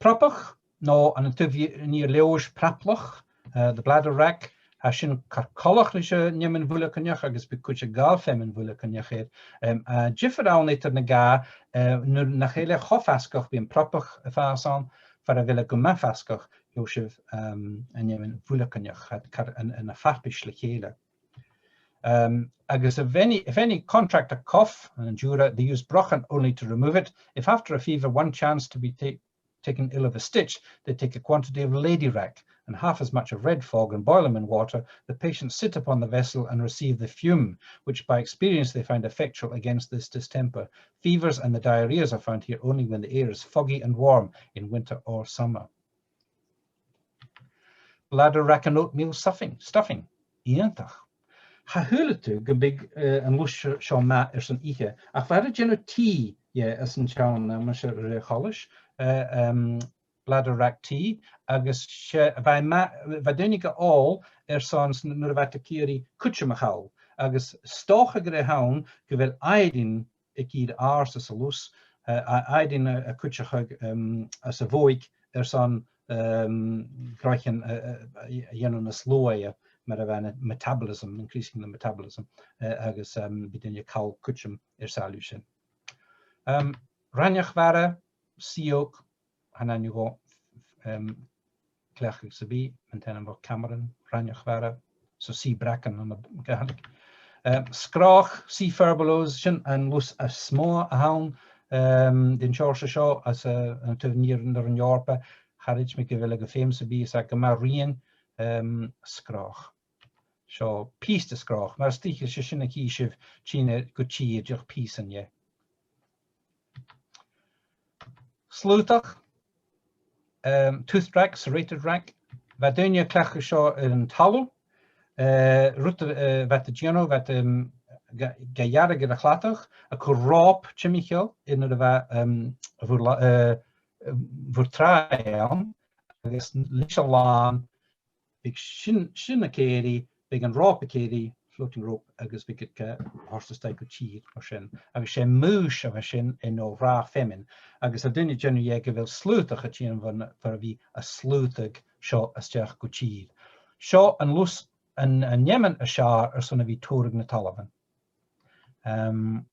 Propach, no ann an taobh an iar-leòdhais praplach, eh, the bladder wrack, tha sin car coltach ris an fheamainn bhuilgeanach agus bidh cuid a' gabhail feamainn bhuilgeanach air. Em, a' diofar ann eadar na dhà, eh, nuair nach eil e cho fasgach bidh am propach a' fàs ann, far a bheil e gu math fasgach, gheibh sibh, em, an fheamainn bhuilgeanach, tha iad car, an, an, na farpais le chèile. Um, agus if any, if any contract a cough, an diùra, they use brochan only to remove it. If after a fever one chanced to be ta-, taken ill of a stitch, they take a quantity of lady wrack and half as much of red fog and boil them in water. The patients sit upon the vessel and receive the fume, which by experience they find effectual against this distemper. Fevers and the diarrhoeas are found here only when the air is foggy and warm in winter or summer. Bladder wrack and oatmeal stuffing, stuffing. Iongantach. Cha shaoileadh tu gum biodh, eh, an lus seo, seo math airson ithe, ach bha iad a' dèanamh tì dheth anns an t-seann, eh, aimsir, eh, choltais, eh, em, bladder wrack tea, agus 's e, bha e ma-, bha daoine ga òl airson s-, nuair a bha iad ag iarraidh cuideam a chall, agus 's dòcha gur e th' ann gu bheil aighean aig ìre àrd anns an lus, eh, a, aighean a, a' cuideachadh, em, anns a' bhodhaig airson, em, gnothaichean, eh, eh, a, a dhèanamh nas luaithe, mar a bha na metabolism, increasing the metabolism, eh, agus, em, bidh daoine a' call cuideam air sàillibh sin. Em, raineach-mhara, sea oak, chan eil e cho, em, cleachdte sam bith, an t-ainm a bh' air Cameron, raineach-mhara, so sea bracken ann am Gàidhlig. Em, sgròch, sea furbelows, sin an lus as motha a th' ann, em, den t-seòrsa seo, anns a', an taobh an iar-, an iar-Eòrpa, cha chreid mi gu bheil e gu feum sam bith, is e gu math righinn, em, sgròch. Seo pìos de sgròch, mar as trice 's e sin a chì sibh, tighinn gu tìr, dìreach pìosan dheth. Slaodach, em, toothed rack, serrated rack. Bha daoine a' cleachdadh seo air an talamh. Eh, rud a, eh, bha iad a' dèanamh, bha iad, em, ga, ga ghearradh air a' chladach, a' cur ròp timcheall air nuair a bha, em, a' mhuir la-, eh, a' mhuir tràigh ann, agus leis an làn, bhiodh sin, sin ag èirigh, bhiodh an ròp ag èirigh, floating rope, agus bhiodh iad ga thoirt a-steach gu tìr mar sin. Agus 's e mùis a bha sin, no rathad feamainn. Agus tha daoine a' dèanamh dheth gu bheil slaodach a' tighinn bhon, far a bhith a' slaodadh seo a-steach gu tìr. Seo an lus, an, an fheamainn as fheàrr airson a bhith a' toirt na talmhainn. Em,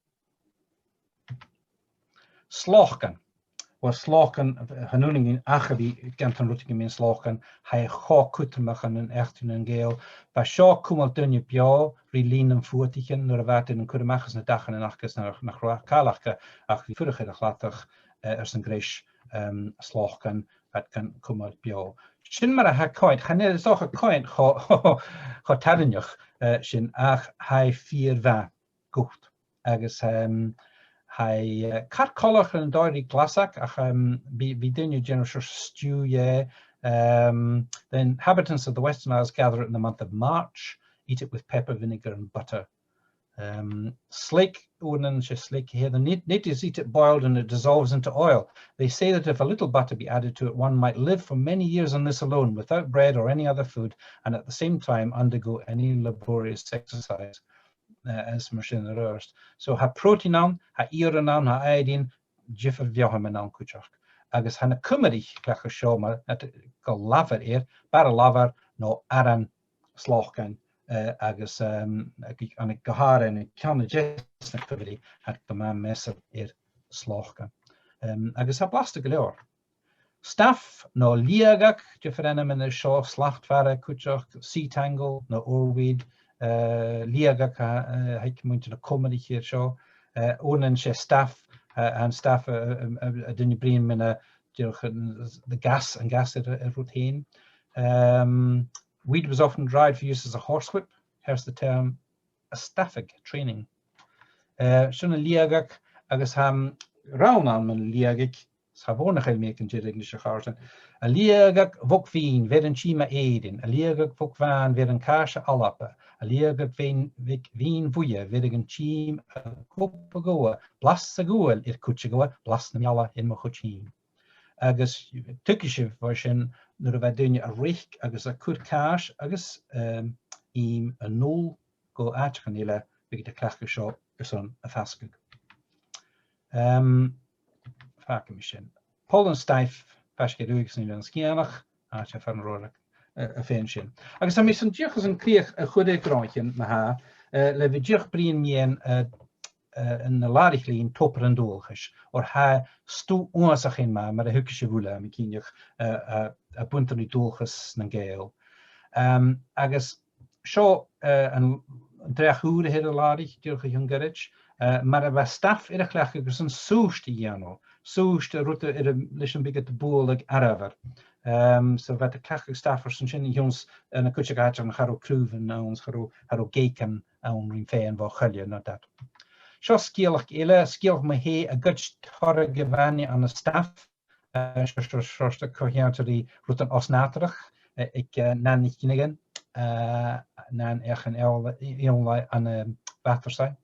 Slòcan. Uill, slòcan, chan urrainn dhuinn ach a bhith a' gealltainn rudeigin mu dheidhinn slòcan, tha e cho cudromach ann an eachdraidh nan Gàidheal. Bha seo a' cumail daoine beò ri linn nam fuadaichean nuair a bha iad a' cur a-mach às na dachannan aca is nach, nach robh càil aca ach a bhith a' fuireach air a' chladach, eh, airson greis, em, slòcan, bha iad gan cumail beò. Sin mar a tha e coltach, chan eil e 's dòcha coltach cho, cho tarraingeach, eh, sin, ach tha e fìor mhath. Gut. Agus, em, tha e, eh, car coltach ri an doirí glasach, ach, em, bidh, bidh daoine a' dèanamh seòrsa stew dheth. Um, the inhabitants of the Western Isles gather it in the month of March, eat it with pepper, vinegar and butter. Um, slick, uaireannan 's e slick a th' ann. Nit, nit is eat it boiled and it dissolves into oil. They say that if a little butter be added to it, one might live for many years on this alone, without bread or any other food, and at the same time undergo any laborious exercise. Uh, is mar sin air adhart. So tha protein ann, tha iodine ann, tha iodine, diofar bheothaimean ann cuideachd. Agus tha na Cuimrich a' cleachdadh seo mar, gu labhair air, bara labhair no aran slòcain, eh, agus, ehm, ag, an, gu h-àraidh ann an ceann a deas na Cuimrich, tha iad gu math measail air slòcain. Ehm, agus tha e blasta gu leòr. Staff no leughadh, diofar ainmean air seo, slachtmhara cuideachd, sea tangle no oarweed, eh, leughadh, eh, tha muinntir na Cuimrich air seo. Eh, uaireannan 's e staff, eh, an staff, eh, eh, eh, a' duine a' bruidhinn mu na, dìreach an, the gas, an gas air, air rud fhèin. Ehm, weed was often dried for use as a horsewhip, hence the term a staffag training. Eh, sin an leughadh agus tha, um, rann ann mun leughadh, 's cha mhòr nach eil mi aig an deireadh a-nis, a chàirdean. A' leughadh bhog bhinn, bheir an tìm à Èirinn, a' leughadh bhog bhàn, bheir an càise Alba, a' leughadh bhinn, bhig-, bhinn bhuidhe, bheir an tìm à Copa Gobha, blas a' ghuail air cuideachd, blas na meala air mo chuid fhìn. Agus tuigidh sibh mar sin, nuair a bhiodh daoine a' reic agus a' cur càis agus, ehm, ìm a-null gu àiteachan eile, bhiodh iad a' cleachdadh seo airson a' fasgadh. Ehm, fàgaidh mi sin. Poll an staff, faisg air uaighean Eilean Sgitheanach, àite far an robh, eh, a' faighinn sin. Agus tha mi airson dìreach airson crìoch a chur air gnothaichean, ma-thà, eh, le bhith dìreach bruidhinn mu dheidhinn, eh, eh, anns na làraich-lìn Tobar an Dualchais, oir tha stuth uabhasach fhèin math, mar a thuigeas sibh uile, tha mi cinnteach, eh, eh, a' buntainn ri dualchas nan Gàidheal. Ehm, agus seo, eh, an, an dreach ùr a th' air an làraich, dìreach o chionn ghoirid, eh, mar a bha staff air a chleachdadh airson sùist a dhèanamh, sùist, rud a, air a, leis am biodh iad a' bualadh arbhar. Ehm, so bha iad a' cleachdadh staff airson sin, a chionn 's, eh, ann an cuid de dh'àiteachan cha robh craobhan ann, cha robh, cha robh geugan ann rim faighinn bho choille no dad. Seo sgeulachd eile, sgeulachd mu dheidhinn a' ghoid toradh a bh' ann an staff, eh, seo, seo, seo, seo co-cheangailte ri rudan os-nàdarrach, eh, aig, eh, Nan NicFhionghain, eh, Nan Eachann Fhionnla-, Fhionnlaigh ann an, eh, Batharsaigh.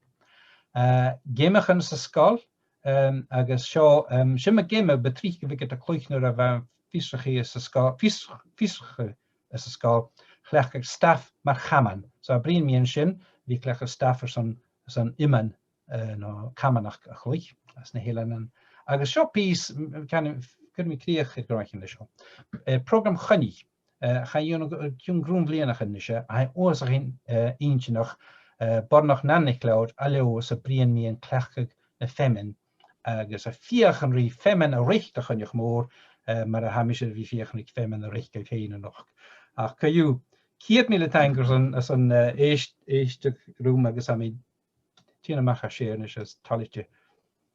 Eh, geamachan sa sgoil, ehm, agus seo, ehm, sin mu gheama, bu tric a bhiodh iad a' cluich nuair a bha fiosrachadh sa sgoil, fios-, fiosrachadh sa sgoil, chleachdadh staff mar chaman. So, a' bruidhinn mu dheidhinn sin, bhiodh a' cleachdadh staff airson, airson iomain, eh, no camanachd a chluich anns na h-eileanan. Agus seo pìos, m-, m-, can, cuiridh mi crìoch air gnothaichean leis seo. Eh, prògram Choinnich, eh, chaidh a dhèanamh, eh, o chionn grunn bhliadhnaichean a-nise, ach uabhasach, eh, inntinneach, eh, Boireannach Nan NicLeòid à Leòdhas a' bruidhinn mu dheidhinn cleachdadh na feamainn, agus a' feuchainn ri feamainn a reic do Choinneach Mòr, eh, mar a tha mise air a bhith a' feuchainn ri feamainn a reic dhuibh fhèin a-nochd. Ach co-dhiù, ceud mìle taing airson, airson, eh, èist-, èisteachd rium agus tha mi a' tighinn a-mach à seo a-nis às toilichte